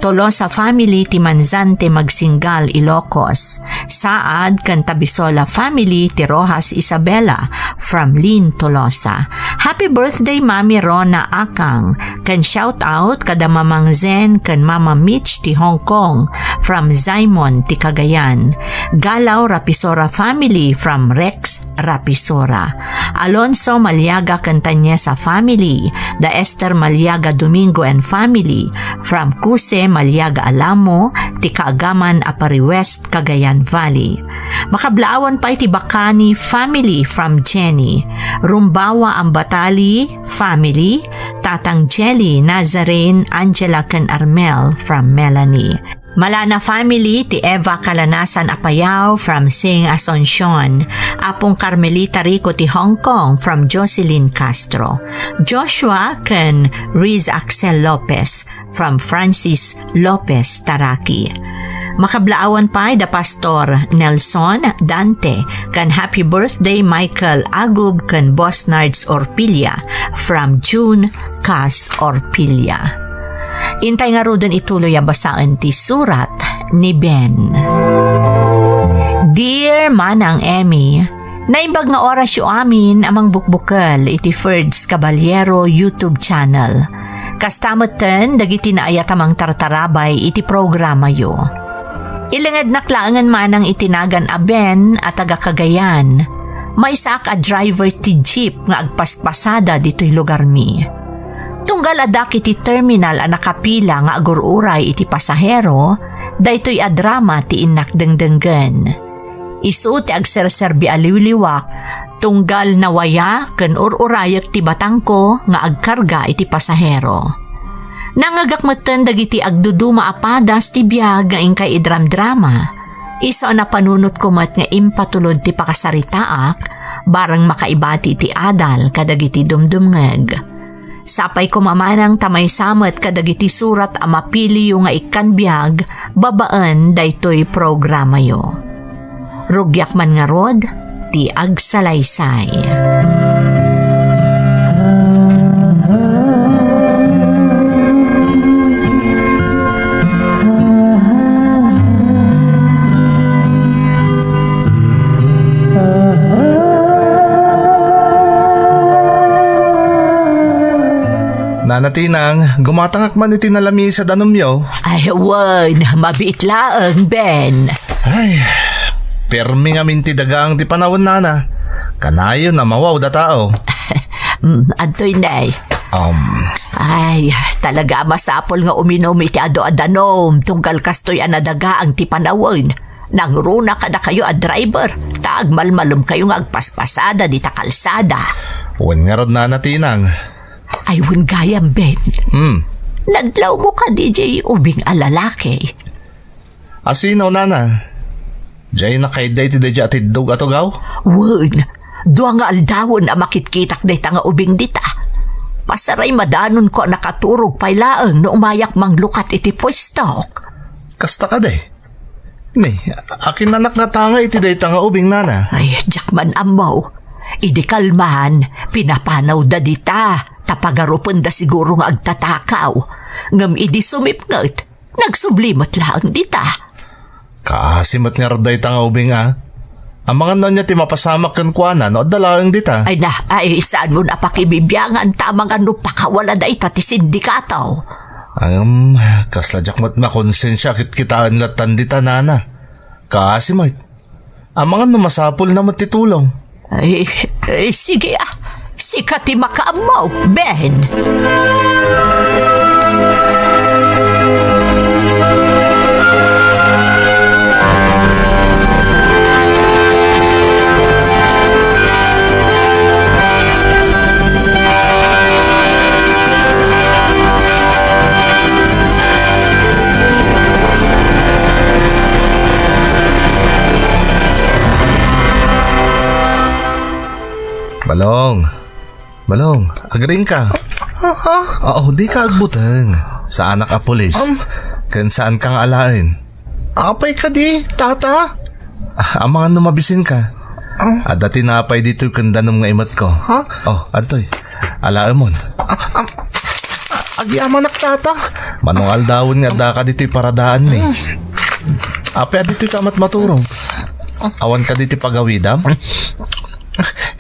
Tolosa family ti Manzante Magsinggal, Ilocos. Saad ken Tabisola family ti Rojas Isabela from Lynn Tolosa. Happy birthday, Mami Rona Akang, ken shout out kada Mamang Zen ken Mama Mitch ti Hong Kong from Simon ti Cagayan. Galaw Rapisora family from Rex Rapisora. Alonso Maliaga ken Tanyesa family, da Esther Maliaga Domingo and family, from Cuse Maliaga Alamo, ti kaagaman a Pari West, Cagayan Valley. Makablaawan pay ti Bacani family from Jenny, Rumbawa Ambatali family, Tatang Jelly, Nazarene, Angela, ken Armel from Melanie. Malana family ti Eva Kalanasan Apayao from Sing Asuncion. Apong Carmelita Rico ti Hong Kong from Jocelyn Castro. Joshua ken Riz Axel Lopez from Francis Lopez Taraki. Makablaawan pay da Pastor Nelson Dante ken happy birthday Michael Agub ken Bosnards Orpilla from June Cas Orpilla. Intay ngaruden ituloy a basaen ti surat ni Ben. Dear Manang Emmy, naimbag nga orasyo amin a mangbukbukel iti Ferds Caballero YouTube channel. Kasta metten dagiti naayat a mangtartarabay iti programayo. Ilengednak laengen manang iti nagan a Ben a taga Cagayan. Maysaak a driver ti jeep nga agpaspasada ditoy lugarmi. Tunggal addak iti terminal a nakapila nga agur-uray iti pasahero, daytoy a drama ti innak dengdenggen. Isu ti agserserbi a liwliwak, tunggal nawaya ken ur-urayek ti batangko nga agkarga iti pasahero. Nangngegak metten dagiti agduduma a padas ti biag nga inkay idramdrama. Isu a napanunotko met nga impatulod ti pakasaritaak, bareng makaibati ti adal kadagiti dumdumngeg. Sapay koma manang ta maysa met kadagiti surat a mapiliyo nga ikkan biag babaen daytoy programayo. Rugiak man ngarud ti agsalaysay. Nana Tinang, gumatangak man iti nalami sa danumyo. Ay, wen, mabiit laeng, Ben. Ay, permi ngamin ti dagaang ti panawen, nana. Kanayon a mawaw da tao. Mm, antoy, nay? Um. Ay, talaga a masapul nga uminum iti adu a danum, tunggal kastoy a nadagaang ti panawen. Nangruna kadakayo a driver, ta agmalmalem kayo nga agpaspasada dita kalsada. Wen ngarud, nana Tinang. Ay, wen gayam, Ben. Hmm. Nadlawmo kadi jay ubing a lalaki? Asino, nana? Jay nakaidda iti dayjay a tiddog a tugaw? Wen, dua nga aldawen a makitkitak dayta nga ubing dita. Pasaray madanonko a nakaturog pay laeng no umayak manglukat iti puestok. Kasta kadi? Ni, akinnanak nga tanga iti dayta nga ubing, nana? Ay, diak man ammo. Idi kalman, pinapanawda dita, ta pagarupenda siguro nga agtatakaw. Ngem idi sumipnget, nagsubli met laeng dita. Kaasi met ngarud dayta nga ubing, a. Amangan no ania ti mapasamak kenkuana no adda laeng dita. Ay na, ay, saanmo a pakibibiangan ta amangan no pakawala dayta ti sindikato. Ngem, kasla diak met makonsensia ket kitaen lattan dita, nana. Kaasi met. Amangan no masapulna met ti tulong. Ay, ay, sige, a. Sika ti makaammo, Ben. Balong. Balong, agriingka. Ha? Ha? Oo, dika agbuteng. Saanak a pulis. Um. Ken saanka nga alaen. Apay kadi, tata? Ah, amangan no mabisinka. Um. Adda tinapay ditoy ken danum nga imetko. Ha? Oh, adtoy. Alaemon. Ah, ah, ah, agyamanak, tata. Mano nga aldawen nga addaka ditoy paradaanmi. Um. Apay, adtoy ka met maturog. Awan kadi ti pagawidam?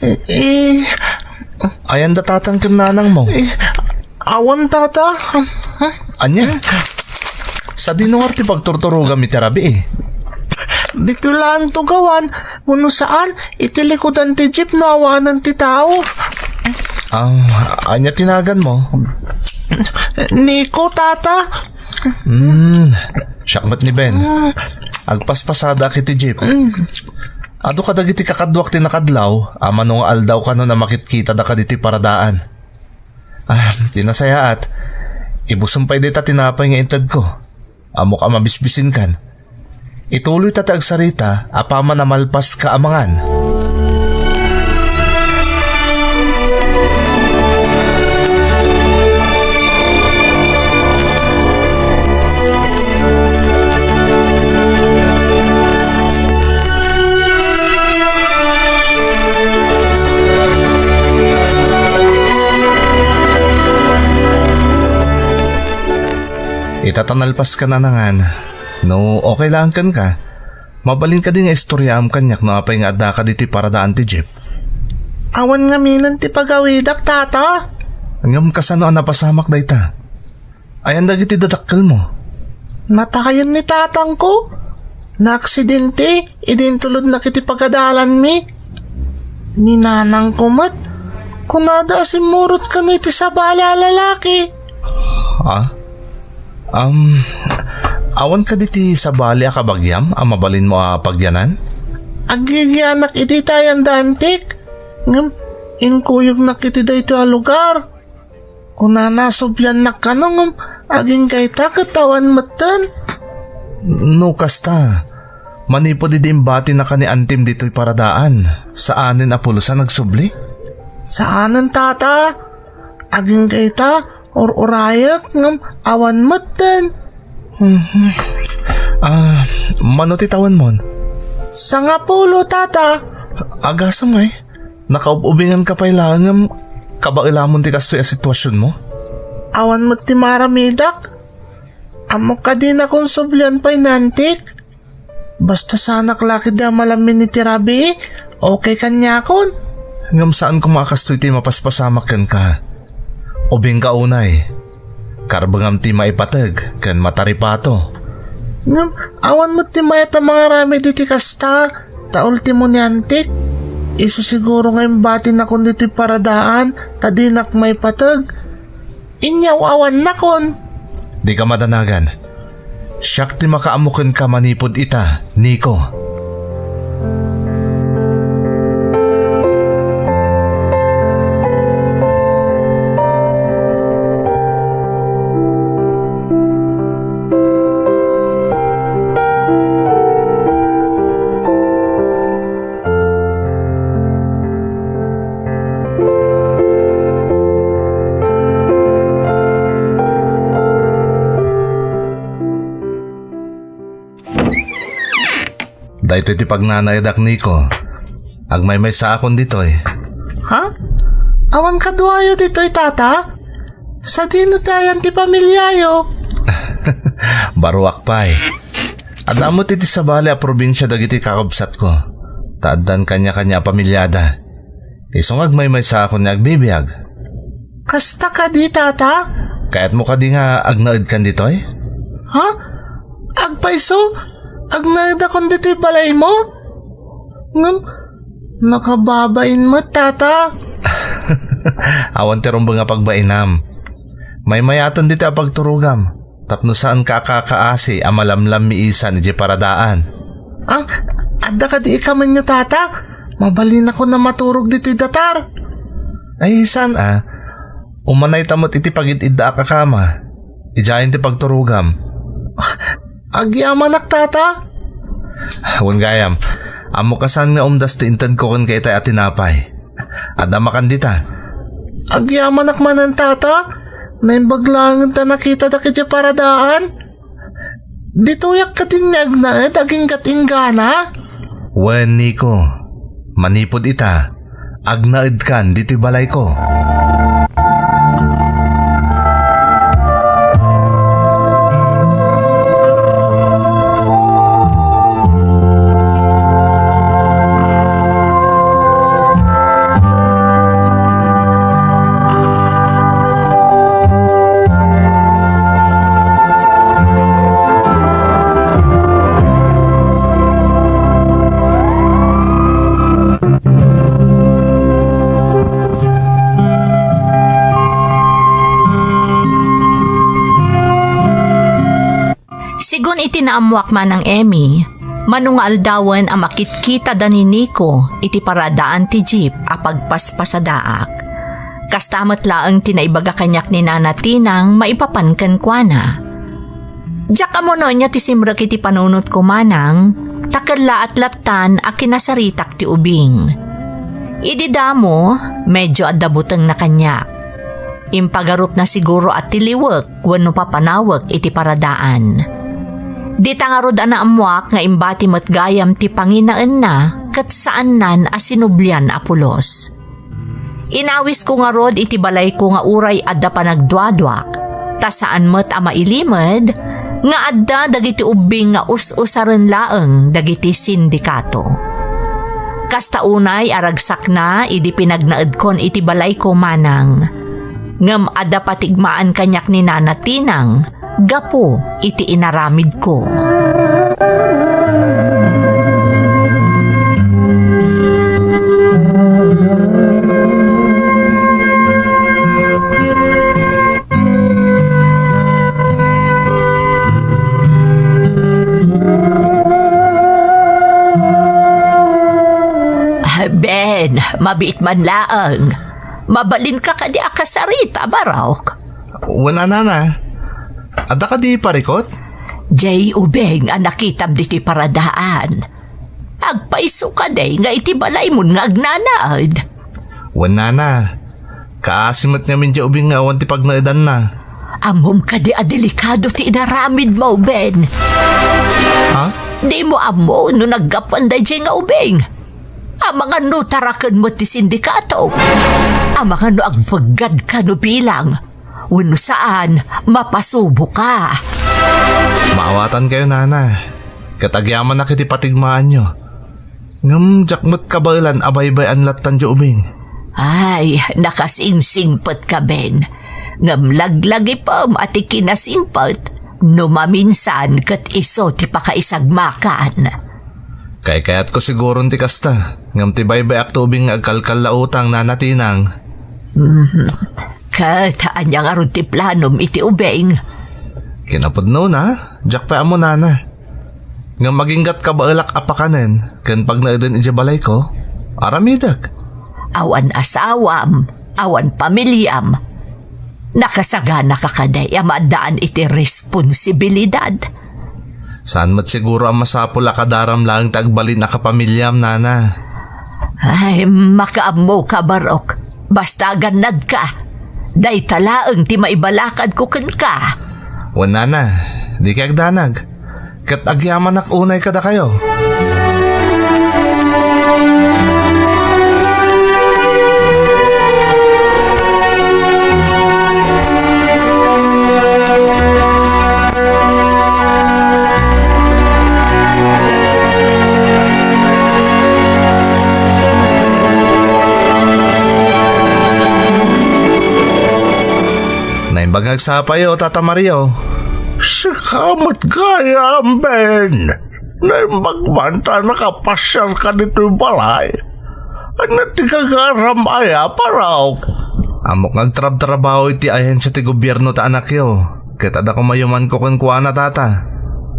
Eh, eh. Ayan da tatang ken nanangmo? Eh, awan, tata. Ania? Sadino ngarud ti pagturturogam iti rabii? Ditoy laeng tugawan, wenno saan, iti likudan ti jeep no awanen ti tao. Ah, ania ti naganmo? Nico, tata. Hmm, siak met ni Ben. Agpaspasadak iti jeep. Adu kadagiti kakaduak ti nakadlaw, a mano nga aldaw kanon a makitkitada kaditi paradaan. Ah, ti nasayaat, ibusem pay dayta tinapay nga intedko. Ammok a mabisbisinkan. Ituloyta ti agsarita apaman a malpaska a mangan. Ita ta nalpaskan a nangan, no okay laeng kenka, mabalin kadi nga istoryaam kaniak no apay nga addaka ditoy paradaan ti jeep? Awan ngaminen ti pagawidak, Tata. Ngem kasano a napasamak dayta? Ayan dagiti dadakkelmo? Natayen ni tatangko. Naaksidente idi intulodnak iti pagadalanmi. Ni nanangko met, kunada a simmurot kano iti sabali a lalaki. Ha? Um, awan kadi ti sabali a kabagiam a mabalinmo a pagyanan? Agigianak idi tayan da Antik, ngem inkuyognak iti daytoy a lugar. Kunana, subliannak kano ngem agingga ita ket awan metten. No kasta, manipud idi imbatinaka ni Antim ditoy paradaan, saanen a pulosan agsubli? Saanen, Tata. Agingga ita, ur-urayek ngem awan metten. Mhm. Ah, mano ti tawenmon? Sangapulo, Tata. Agasem ngay. Nakaub-ubingan ka pay laeng ngem kabaelamon ti kastoy a situasionmo? Awan met ti maramidak. Ammok a dinakon sublian pay ni Antik. Basta saanak la ketdi a malammin iti rabii, okay kaniakon. Ngem saan koma a kastoy ti mapaspasamak kenka. Ubingka unay. Karbengam ti maipateg ken mataripato. Ngem awan met ti mayat a mangaramid iti kasta, ta ultimo ni Antik. Isu siguro nga imbatinakon ditoy paradaan ta dinak maipateg. Inyaw-awannakon. Dika madanagan. Siak ti makaammo kenka manipud ita, Nico. Daytoy ti pagnanaedak, Nico. Agmaymaysaakon ditoy. Ha? Awan kaduayo ditoy, Tata? Sadino ti ayan ti pamiliayo? Baruak pay. Adda met iti sabali a probinsia dagiti kakabsatko. Ta addan kaniakania a pamiliada. Isu nga agmaymaysaakon nga agbibiag. Kasta kadi, Tata? Kayatmo kadi nga agnaedkan ditoy? Ha? Agpayso? Agnaedakon ditoy balaymo? Ngem, nakababain met, Tata. Awan ti rumbeng a pagbainam. Maymayaten ditoy a pagturogam. Tapno saanka a kakaasi a malamlammiisan idiay paradaan. Ah, adda kadi ikamin nga, Tata? Mabalinakon a maturog ditoy datar. Ay, saan a? Umanayta met iti pagid-iddaak a kama. Idiayen ti pagturogam. Ah, agyamanak, Tata. Wen gayam, ammok a saan nga umdas ti intedko kenka itay a tinapay. Adda makan dita. Agyamanak manen, Tata. Naimbag laeng ta nakitadak idiay paradaan. Ditoyak kadin nga agnaed aginggat inggana? Wen, Nico, manipud ita, agnaedkan ditoy balayko. Sigun iti naammuak manang Emmy, mano nga aldawen a makitkitada ni Nico iti paradaan ti jeep a pagpaspasadaak. Kasta met laeng ti naibaga kaniak ni Nana Tinang maipapan kenkuana. Diak ammo no ania ti simrek iti panunotko manang, ta kellaat lattan a kinasaritak ti ubing. Idi damo, medyo adda butengna kaniak. Impagarupna siguro a tiliwek wenno papanawek iti paradaan. Dita ngarud a naammoak nga imbati met gayam ti panginaenna ket saannan a sinublian a pulos. Inawisko ngarud iti balayko nga uray adda panagduaduak, ta saan met a mailimed nga adda dagiti ubbing nga us-usaren laeng dagiti sindikato. Kasta unay a ragsakna idi pinagnaedkon iti balayko manang. Ngem adda patigmaan kaniak ni Nana Tinang gapu iti inaramidko. Ben, mabiit man laeng. Mabalinka kadi a kasarita, Barok? Wen a, nana. Adda kadi parikut? Jay ubing a nakitam diti paradaan. Agpayso kadi nga iti balaymo nga agnanaed? Wen, nana. Kaasi met ngamin jay ubing nga awan ti pagnaedanna. Ammom kadi a delikado ti inaramidmo, Ben? Ha? Dimo ammo no naggapuan dayjay nga ubing? Amangan no taraken met ti sindikato? Amangan no agpeggadka no bilang? Wenno saan, mapasuboka. Maawatankayo, nana. Ket agyamanak iti patigmaanyo. Ngem diak met kabaelan a baybay-an lattan jay ubing. Ay, nakasingsingpetka, Ben. Ngem laglagipem a ti kinasingpet no maminsan ket isu ti pakaisagmakan. Kaykayatko siguron ti kasta, ngem ti baybay-ak ti ubing nga agkalkallautang, nana Tinang. Mhm. Ket ania ngarud ti planom iti ubing? Kinapudnona, diak pay ammo, nana. Ngem aginggat kabaelak a pakanen ken pagnaeden idiay balayko, aramidek. Awan asawam, awan pamiliam. Nakasaganaka kadi a maaddaan iti responsibilidad? Saan met siguro a masapul a kadaram laeng ti agbalin a kapamiliam, nana. Ay, makaammoka, Barok. Basta agannadka. Dayta laeng ti maibalakadko kenka. Wen, nana, dikay agdanag. Ket agyamanak unay kadakayo. Naimbag nga agsapayo, Tata Mario. Sika met gayam, Ben. Naimbag man ta nakapasiarka ditoy balay. Ania ti gagaram aya, Barok? Ammok nga agtrabtrabaho iti ahensia ti gobierno ti anakyo, ket adda koma ayumanko kenkuana, Tata.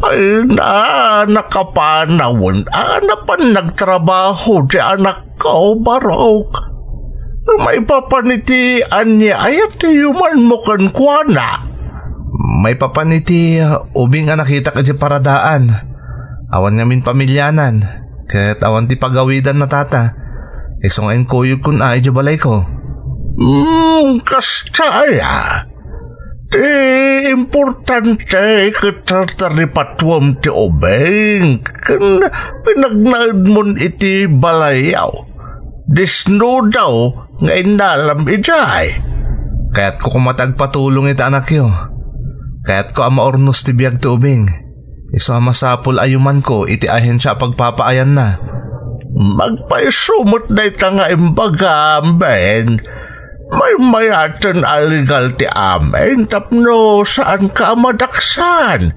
Ay na, nakapanawen a napan nagtrabaho ti anakko, Barok. Maipapan iti ania aya ti ayumanmo kenkuana? Maipapan iti ubing a nakitak idiay paradaan. Awan ngamin pamilianan, ket awan ti pagawidanna, Tata. Isu nga inkuyogkon a idiay balayko. Hmm, kasta aya. Ti importante ket tartaripatuem ti ubing ken pinagnaedmon iti balayyo. Disnudo nga innalam idiay. Kayatko koma ti agpatulong iti anakyo. Kayatko a maurnos ti biag ti ubing. Isu a masapul a ayumanko iti ahensia a pagpapaayanna. Agpayso met dayta nga imbagam, Ben. Maymayaten a legal ti amin tapno saanka a madaksan.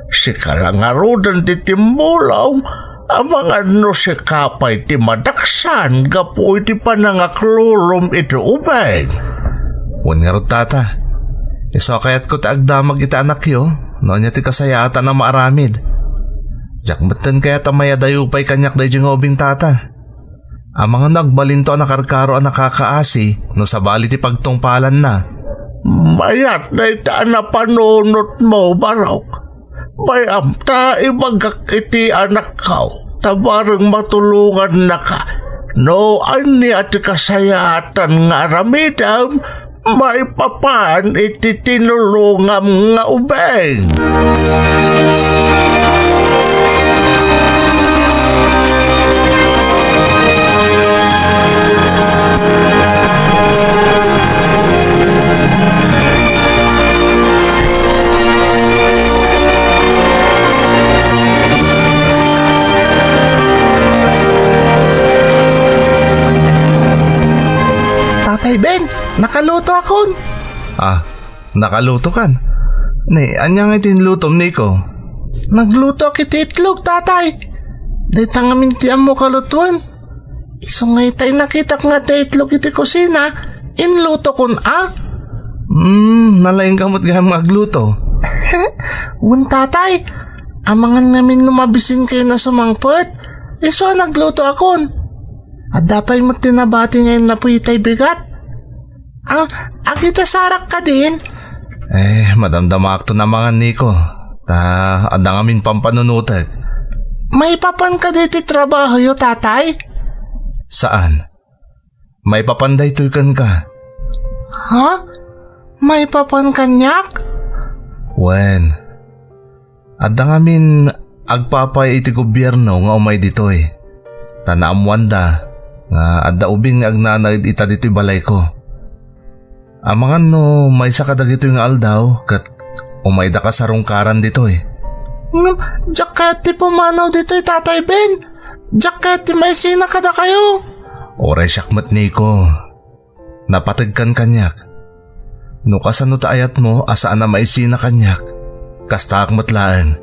Sika la ngaruden ti timmulong, amangan no sika pay ti madaksan gapu iti panangaklulom iti ubing. Wen ngarud, Tata. Isu a kayatko ti agdamag iti anakyo no ania ti kasayaatan a maaramid. Diak metten kayat a mayadayo pay kaniak daydiay nga ubing, Tata. Amangan no agbalinto a nakarkaro a nakakaasi no sabali ti pagtungpalanna. Mayat dayta a napanunotmo, Barok. Bay-am ta ibagak iti anakko, ta bareng matulongannaka. No ania ti kasayaatan nga aramidem, maipapan iti tinulongam nga ubing. Tatay Ben, nakaluto akon. Ah, nakaluto kan? Ni, ania nga iti inlutom, Nico? Nagluto ak iti itlog, tatay. Dayta ngamin ti ammo kalutoen. Isu nga ita inakitak nga adda itlog iti kusina, inluto kon a. Hmm, nalaing ka met gayam nga agluto. Wen, tatay, amangan ngamin no mabisin kayo na sumangpet. Isu a nagluto akon. Adda pay met ti nabati nga innapuy itay bigat. Ah, agitasarak kadin? Eh, madamdamaakto namangan, Nico. Ta, adda ngamin pampanunotek. Maipapan kadi ti trabahoyo, tatay? Saan? Maipapan daytoy kenka. Ha? Maipapan kaniak? Wen, adda ngamin agpapay iti gobierno nga umay ditoy. Ta naammoanda nga adda ubing nga agnanaed ita ditoy balayko. Amangan no maysa kadagitoy nga aldaw ket umayda kasarungkaran ditoy. Ngem, diak kayat ti pumanaw ditoy, Tatay Ben. Diak kayat ti maisina kadakayo. Uray siak met, Nico. Napategkan kaniak. No kasano ta ayatmo a saan a maisina kaniak, kastaak met laeng.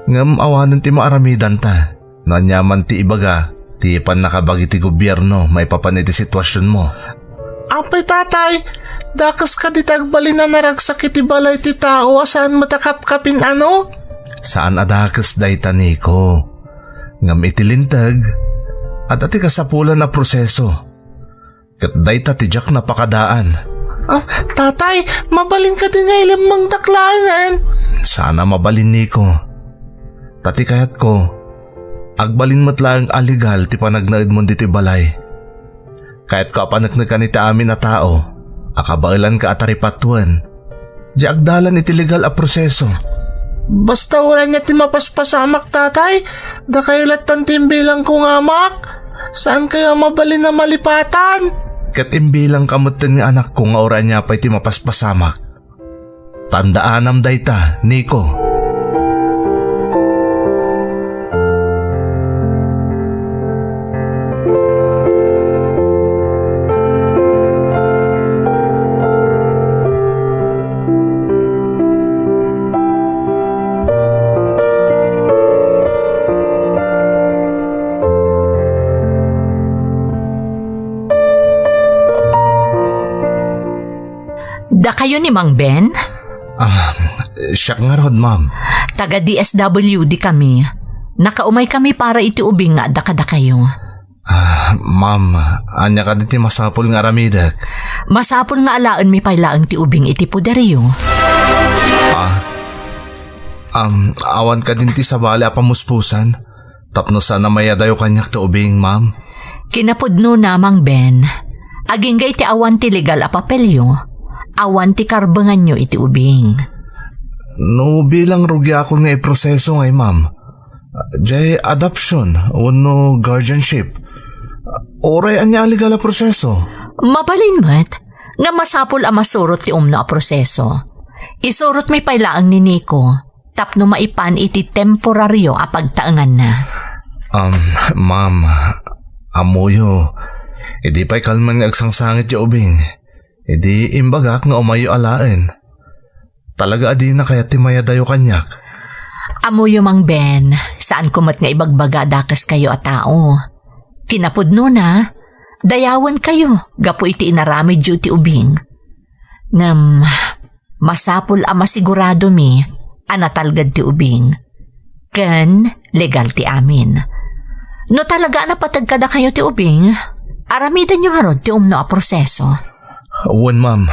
Ngem awanen ti maaramidanta. No aniaman ti ibaga ti pannakabagi ti gobierno maipapan iti situasionmo. Apay, tatay, dakes kadi ti agbalin a naragsak iti balay ti tao a saan met a kapkapin, ano? Saan a dakes dayta, Nico. Ngem iti linteg, adda ti kasapulan a proseso. Ket dayta ti diak napakadaan. Ah, tatay, mabalin kadi nga ilemmengdak laengen? Saan a mabalin, Nico. Ta ti kayatko, agbalin met laeng a legal ti panagnaedmon ditoy balay. Kayatko a paneknekan iti amin a tao a kabaelanka a taripatuen. Di agdalan iti legal a proseso. Basta uray ania ti mapaspasamak, tatay. Dakayo lattan ti imbilangko nga amak. Saankayo a mabalin a malipatan. Ket imbilangka metten nga anakko nga uray ania pay ti mapaspasamak. Tandaanam dayta, Nico. Dakayo ni Mang Ben? Ah, siak ngarud, ma'am. Taga D S W D kami. Nakaumay kami para iti ubing nga adda kadakayo. Ah, ma'am, ania kadi ti masapul nga aramidek? Masapul nga alaenmi pay laeng ti ubing iti poderyo. Ah, um, awan kadin ti sabali a pamuspusan? Tapno saan a mayadayo kaniak ti ubing, ma'am? Kinapudnona, Mang Ben, agingga iti awan ti legal a papelyo, awan ti karbenganyo iti ubing. No bilang rugiakon nga iproseso ngay, ma'am, jay adoption wenno guardianship, uray ania a legal a proseso? Mabalin met, nga masapul a masurot ti umno a proseso. Isurotmi pay laeng ni Nico tapno maipan iti temporario a pagtaenganna. Um, ma'am, ammoyo, idi pay kalman nga agsangsangit ti ubing, idi imbagak nga umayyo alaen. Talaga a dina kayat ti mayadayo kaniak. Ammoyo, Mang Ben, saanko met nga ibagbaga a dakeskayo a tao. Kinapudnona, dayawenkayo gapu iti inaramidyo iti ubing. Ngem, masapul a masiguradomi a natalged ti ubing ken legal ti amin. No talaga a napateg kadakayo ti ubing, aramidenyo ngarud ti umno a proseso. Wen, ma'am.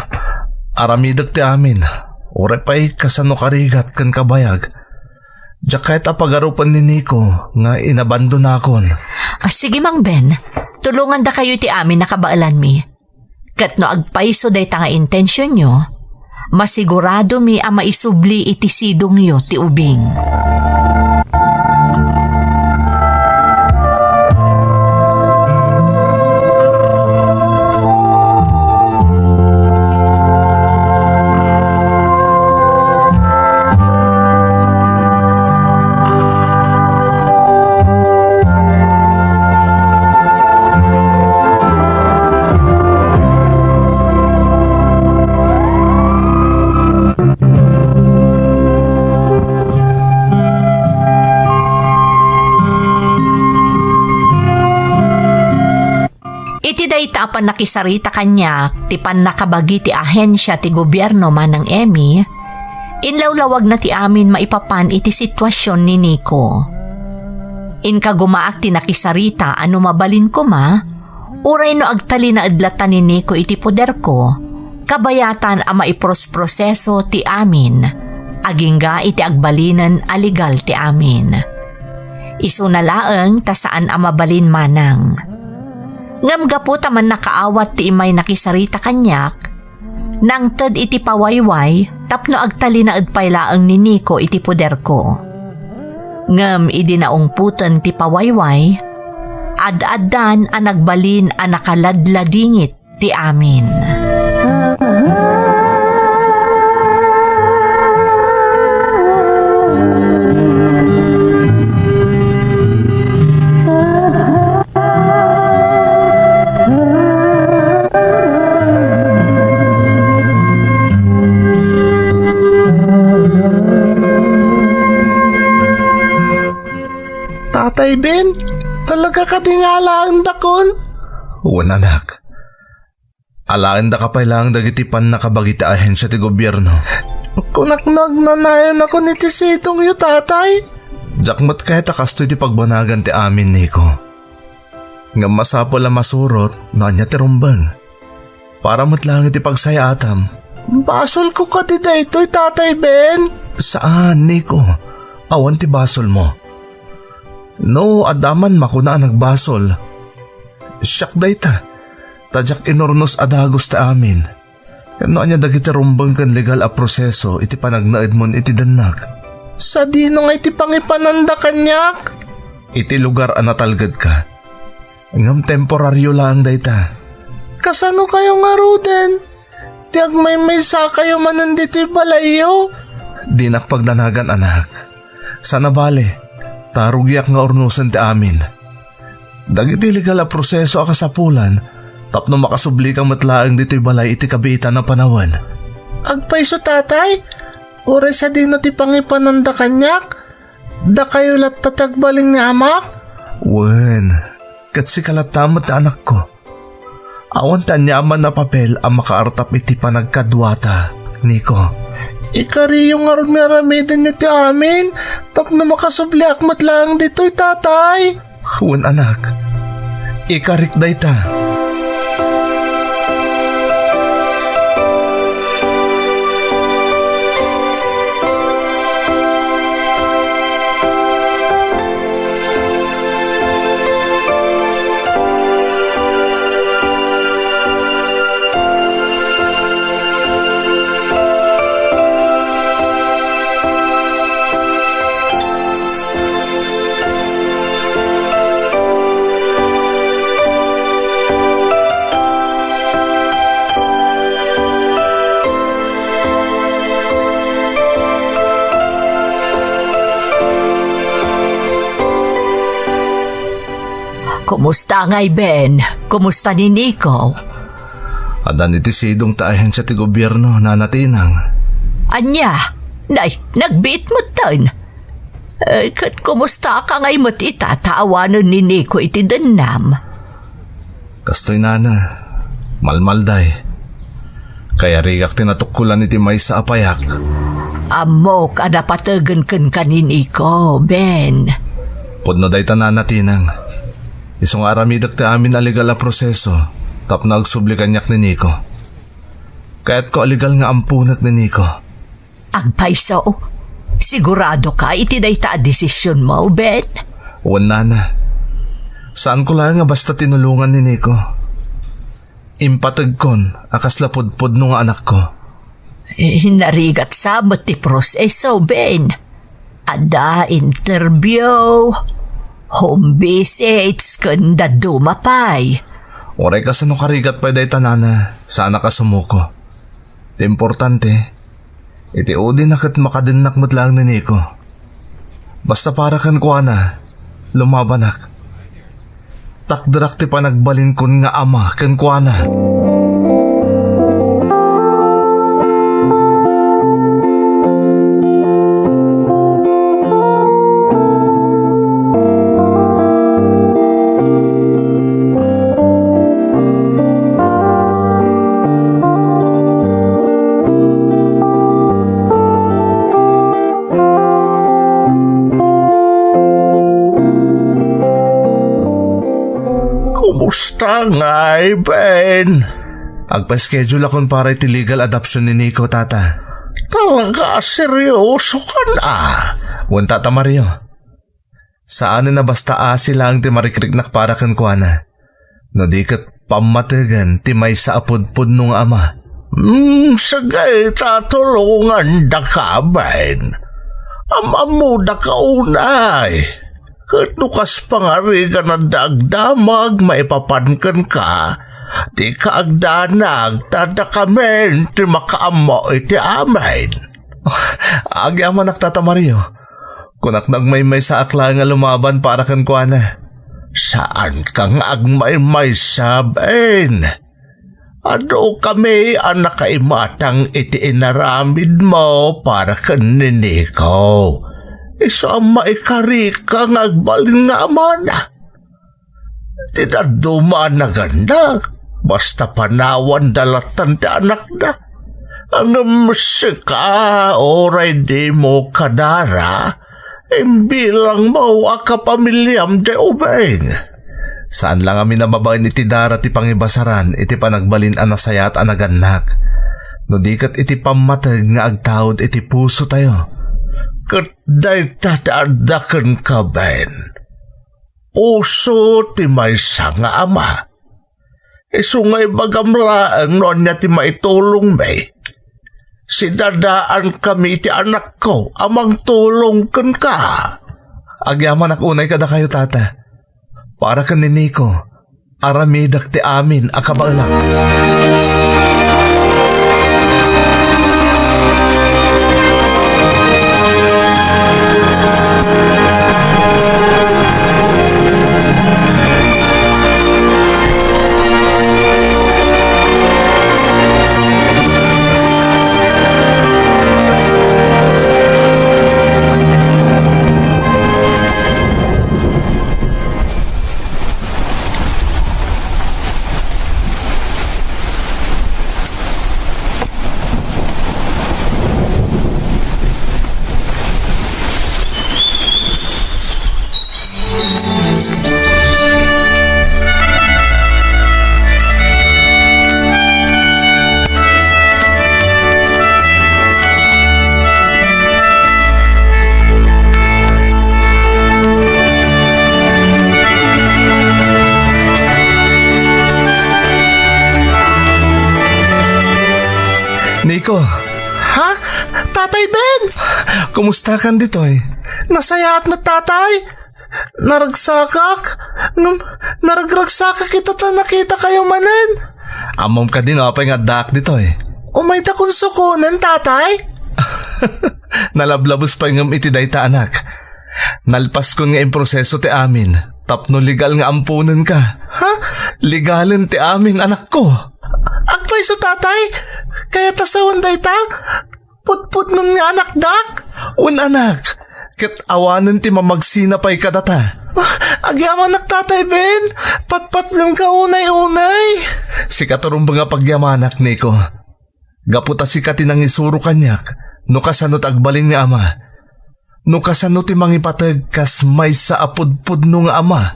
Aramidek ti amin. Uray pay kasano karigat ken kabayag. Diak kayat a pagarupen ni Nico nga inabandonakon. Ah, sige, Mang Ben. Tulongandakayo iti amin a kabaelanmi. Ket no agpayso dayta nga intensionyo, masiguradomi a maisubli iti sidongyo ti ubing. Iti dayta a pannakisarita kaniak ti pannakabagi ti ahensia ti gobierno manang Emmy, inlawlawagna ti amin maipapan iti situasion ni Nico. Inkagumaak ti nakisarita a no mabalin koma, uray no agtalinaed latta ni Nico iti poderko, kabayatan a maiprosproseso ti amin, agingga iti agbalinen a legal ti amin. Isuna laeng ta saan a mabalin manang. Ngem gapu ta mannakaawat ti immay nakisarita kaniak, nangted iti pawayway tapno agtalinaed pay laeng ni Nico iti poderko. Ngem idi naungpoten ti pawayway, ad-addan a nagbalin a nakaladladingit ti amin. Tatay Ben, talaga kadi nga alaendakon? Wen, anak. Alaendaka pay laeng dagiti pannakabagi ti ahensia ti gobierno. Kunak no agnanayonakon iti sidongyo, tatay? Diak met kayat a kastoy ti pagbanagan ti amin, Nico. Ngem masapul a masurot no ania ti rumbeng. Para met laeng iti pagsayaatam. Basolko kadi daytoy, Tatay Ben? Saan, Nico. Awan ti basolmo. No, adda man makuna a nagbasol. Siak dayta. Ta diak inurnos a dagus ti amin. Ngem no ania dagiti rumbeng ken legal a proseso iti panagnaedmon iti dennak? Sadino nga iti pangipananda kaniak? Iti lugar a natalgedka. Ngem temporario laeng dayta. Kasano kayo ngaruden? Ti agmaymaysakayo manen ditoy balayyo? Dinak pagdanagan, anak. Saan a bale, ta rugiak nga urnosen ti amin. Dagiti legal a proseso a kasapulan tapno makasublika met laeng ditoy balay iti kabiitan a panawen. Agpayso, tatay? Uray sadino ti pangipananda kaniak? Dakayo latta ti agbalin nga amak? Wen, ket sika latta met ti anakko. Awan ti aniaman a papel a makaartap iti panagkaduata, Nico. Ikariyo ngarud nga aramidenyo ti amin tapno makasubliak met laeng ditoy, tatay. Wen, anak. Ikarik dayta. Kumusta ngay, Ben? Kumusta ni Nico? Addan iti sidong ti ahensia ti gobierno, Nana Tinang. Ania? Nay, nagbiit metten. Eh, ket kumusta ka ngay met ita ta awanen ni Nico iti dennam? Kastoy, nana, malmalday. Kayarigak ti natukkolan iti maysa a payak. Ammok a napategen kenka ni Nico, Ben. Pudno dayta, Nana Tinang. Isu nga aramidek ti amin a legal a proseso tapno agsubli kaniak ni Nico. Kayatko a legal nga amponek ni Nico. Agpayso, sigurado ka iti dayta a desisionmo, Ben? Wen, Nana. Saanko laeng a basta tinulongan ni Nico. Impategkon a kasla pudpudno nga anakko. Eh, narigat sa met ti proseso, Ben. Adda interview, home visits, ken dadduma pay. Uray kasano karigat pay dayta, Nana, saanak a sumuko. Ti importante, iti udina ket makadennak met laeng ni Nico. Basta para kenkuana, lumabanak. Takderak ti panagbalinkon nga ama kenkuana. Kumusta ngay, Ben? Agpa-schedule akon para iti legal adoption ni Nico, Tata. Talaga a seryoso ka na? Wen, Tata Mario. Saanen a basta asi laeng ti marikriknak para kenkuana. No di ket pammategen ti maysa a pudpudno nga ama. Hmm, sige, tatulongandaka, Ben. Am-ammodaka unay. Ket no kas pangarigan adda agdamag maipapan kenka, dika agdanag, ta addakamin ti makaammo iti amin. Agyamanak, Tata Mario. Kunak no agmaymaysaak laeng a lumaban para kenkuana. Saanka nga agmaymaysa, Ben. Adu kami a nakaimatang iti inaramidmo para ken ni Nico. Isu a maikarika nga agbalin nga amana. Ti dadduma a nagannak, basta panawanda lattan ti anakda. Ngem sika, uray dimo kadara, imbilangmo a kapamiliam diay ubing. Saan la ngamin a babaen iti dara ti pangibasaran iti panagbalin a nasayaat a nagannak, no di ket iti pammateg nga agtaud iti pusotayo. Ket dayta ti adda kenka, Ben. Puso ti maysa nga ama. Isu nga ibagam laeng no ania ti maitulongmi. Sidadaankami iti anakko a mangtulong kenka. Agyamanak unay kadakayo, Tata. Para ken ni Nico, aramidek ti amin a kabaelak. Nico. Ha? Tatay Ben! Kumusta kan ditoy? Nasayaat met, Tatay. Naragsakak. Ngem, naragragsakak ita ta nakitakayo manen. Ammom kadi no apay nga addaak ditoy? Umayta kon sukonen, Tatay. Nalablabos pay ngem iti dayta, anak. Nalpaskon nga improseso ti amin tapno legal nga amponenka. Ha? Legalen ti amin, anakko. Agpayso, Tatay? Kayatmo sawen dayta? Pudpudnon nga anakdak? Wen, anak, ket awanen ti mamagsina pay kadata. Ah, agyamanak, Tatay Ben. Patpatnenka unay-unay. Sika ti rumbeng a pagyamanak, Nico. Gapu ta sika ti nangisuro kaniak no kasano ti agbalin nga ama. No kasano ti mangipateg kas maysa a pudpudno nga ama.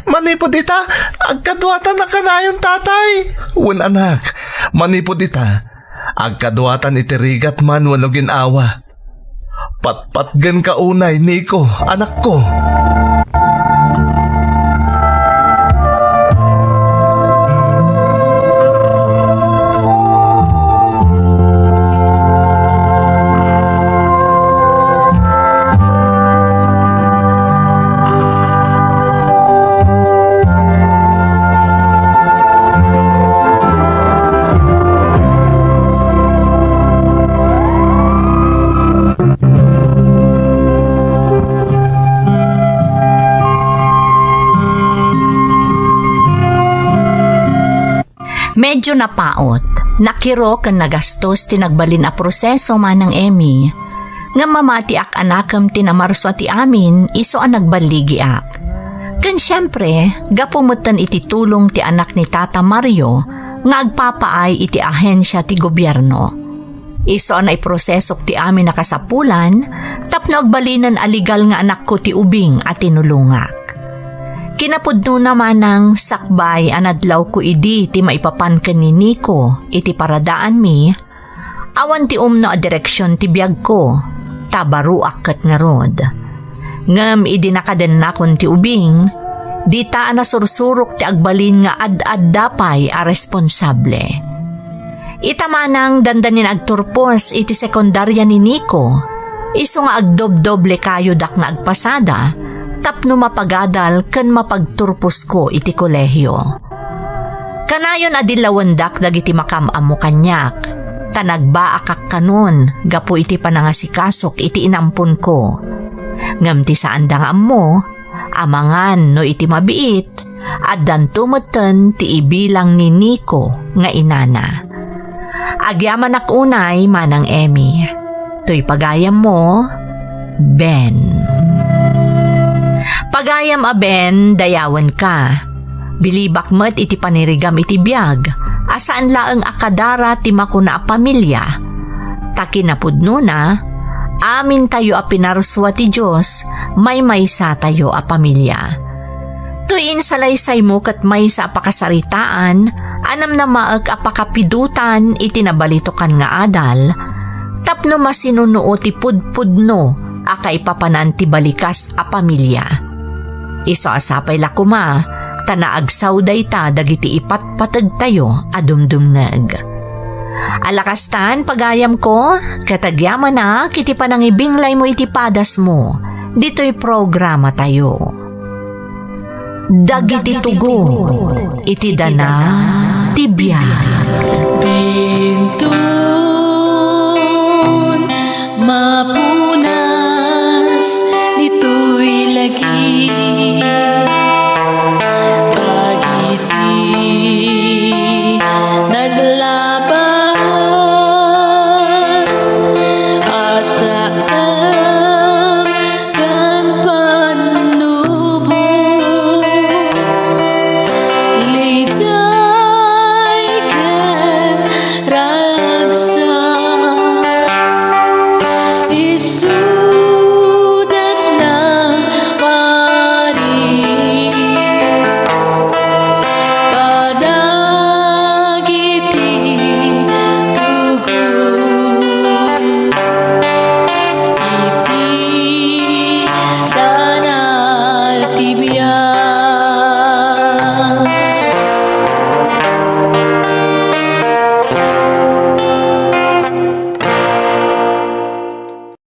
Manipud ita, agkaduatan a kanayon, tatay. Wen, anak, manipud ita, agkaduatan iti rigat man wenno gin-awa. Patpatgenka unay, Nico, anakko. Medyo napaut, nakiro ken nagastos ti nagbalin a proseso, Manang Emmy. Ngem mamatiak a nakem ti namarsua ti amin, isu a nagballigiak. Ken siempre, gapu metten iti tulong ti anak ni Tata Mario nga agpapaay iti ahensia ti gobierno. Isu a naiprosesok ti amin a kasapulan tapno agbalinen a legal nga anakko ti ubing a tinulongak. Kinapudnona, Manang, sakbay a nadlawko idi ti maipapan ken ni Nico iti paradaanmi, awan ti umno a direksion ti biagko, ta baruak ket ngarud. Ngem idi nakadennakon ti ubing, dita a nasursurok ti agbalin nga ad-adda pay a responsable. Ita, Manang, dandanin agturpos iti sekundaria ni Nico, isu nga agdobdoble kayodak nga agpasada tapno mapagadal ken mapagturposko iti kolehio. Kanayon a dillawendak dagiti makaam-ammo kaniak, ta nagbaakak kanon gapu iti panangasikasok iti inamponko. Ngem ti saanda nga ammo, amangan no iti mabiit, addanto metten ti ibilang ni Nico nga inana. Agyamanak unay, Manang Emmy. Toy pagayammo, Ben. Pagayam a Ben, dayawenka. Bilibak met iti panirigam iti biag, a saan laeng a kadara ti makuna a pamilia. Ta kinapudnona, amintayo a pinarsua ti Dios, maymaysatayo a pamilia. Toy insalaysaymo ket maysa a pakasaritaan a namnamaek a pakapidutan iti nabalitokan nga adal, tapno masinunnoo ti pudpudno a kaipapanan ti balikas a pamilia. Isu a sapay la koma, ta naagsaw dayta dagiti ipatpategtayo a dumdumngeg. Ala kastan, pagayamko, ket agyamanak iti panangibinglaymo iti padasmo ditoy programatayo. Dagiti tugot iti dana ti biag. Dintun mapuna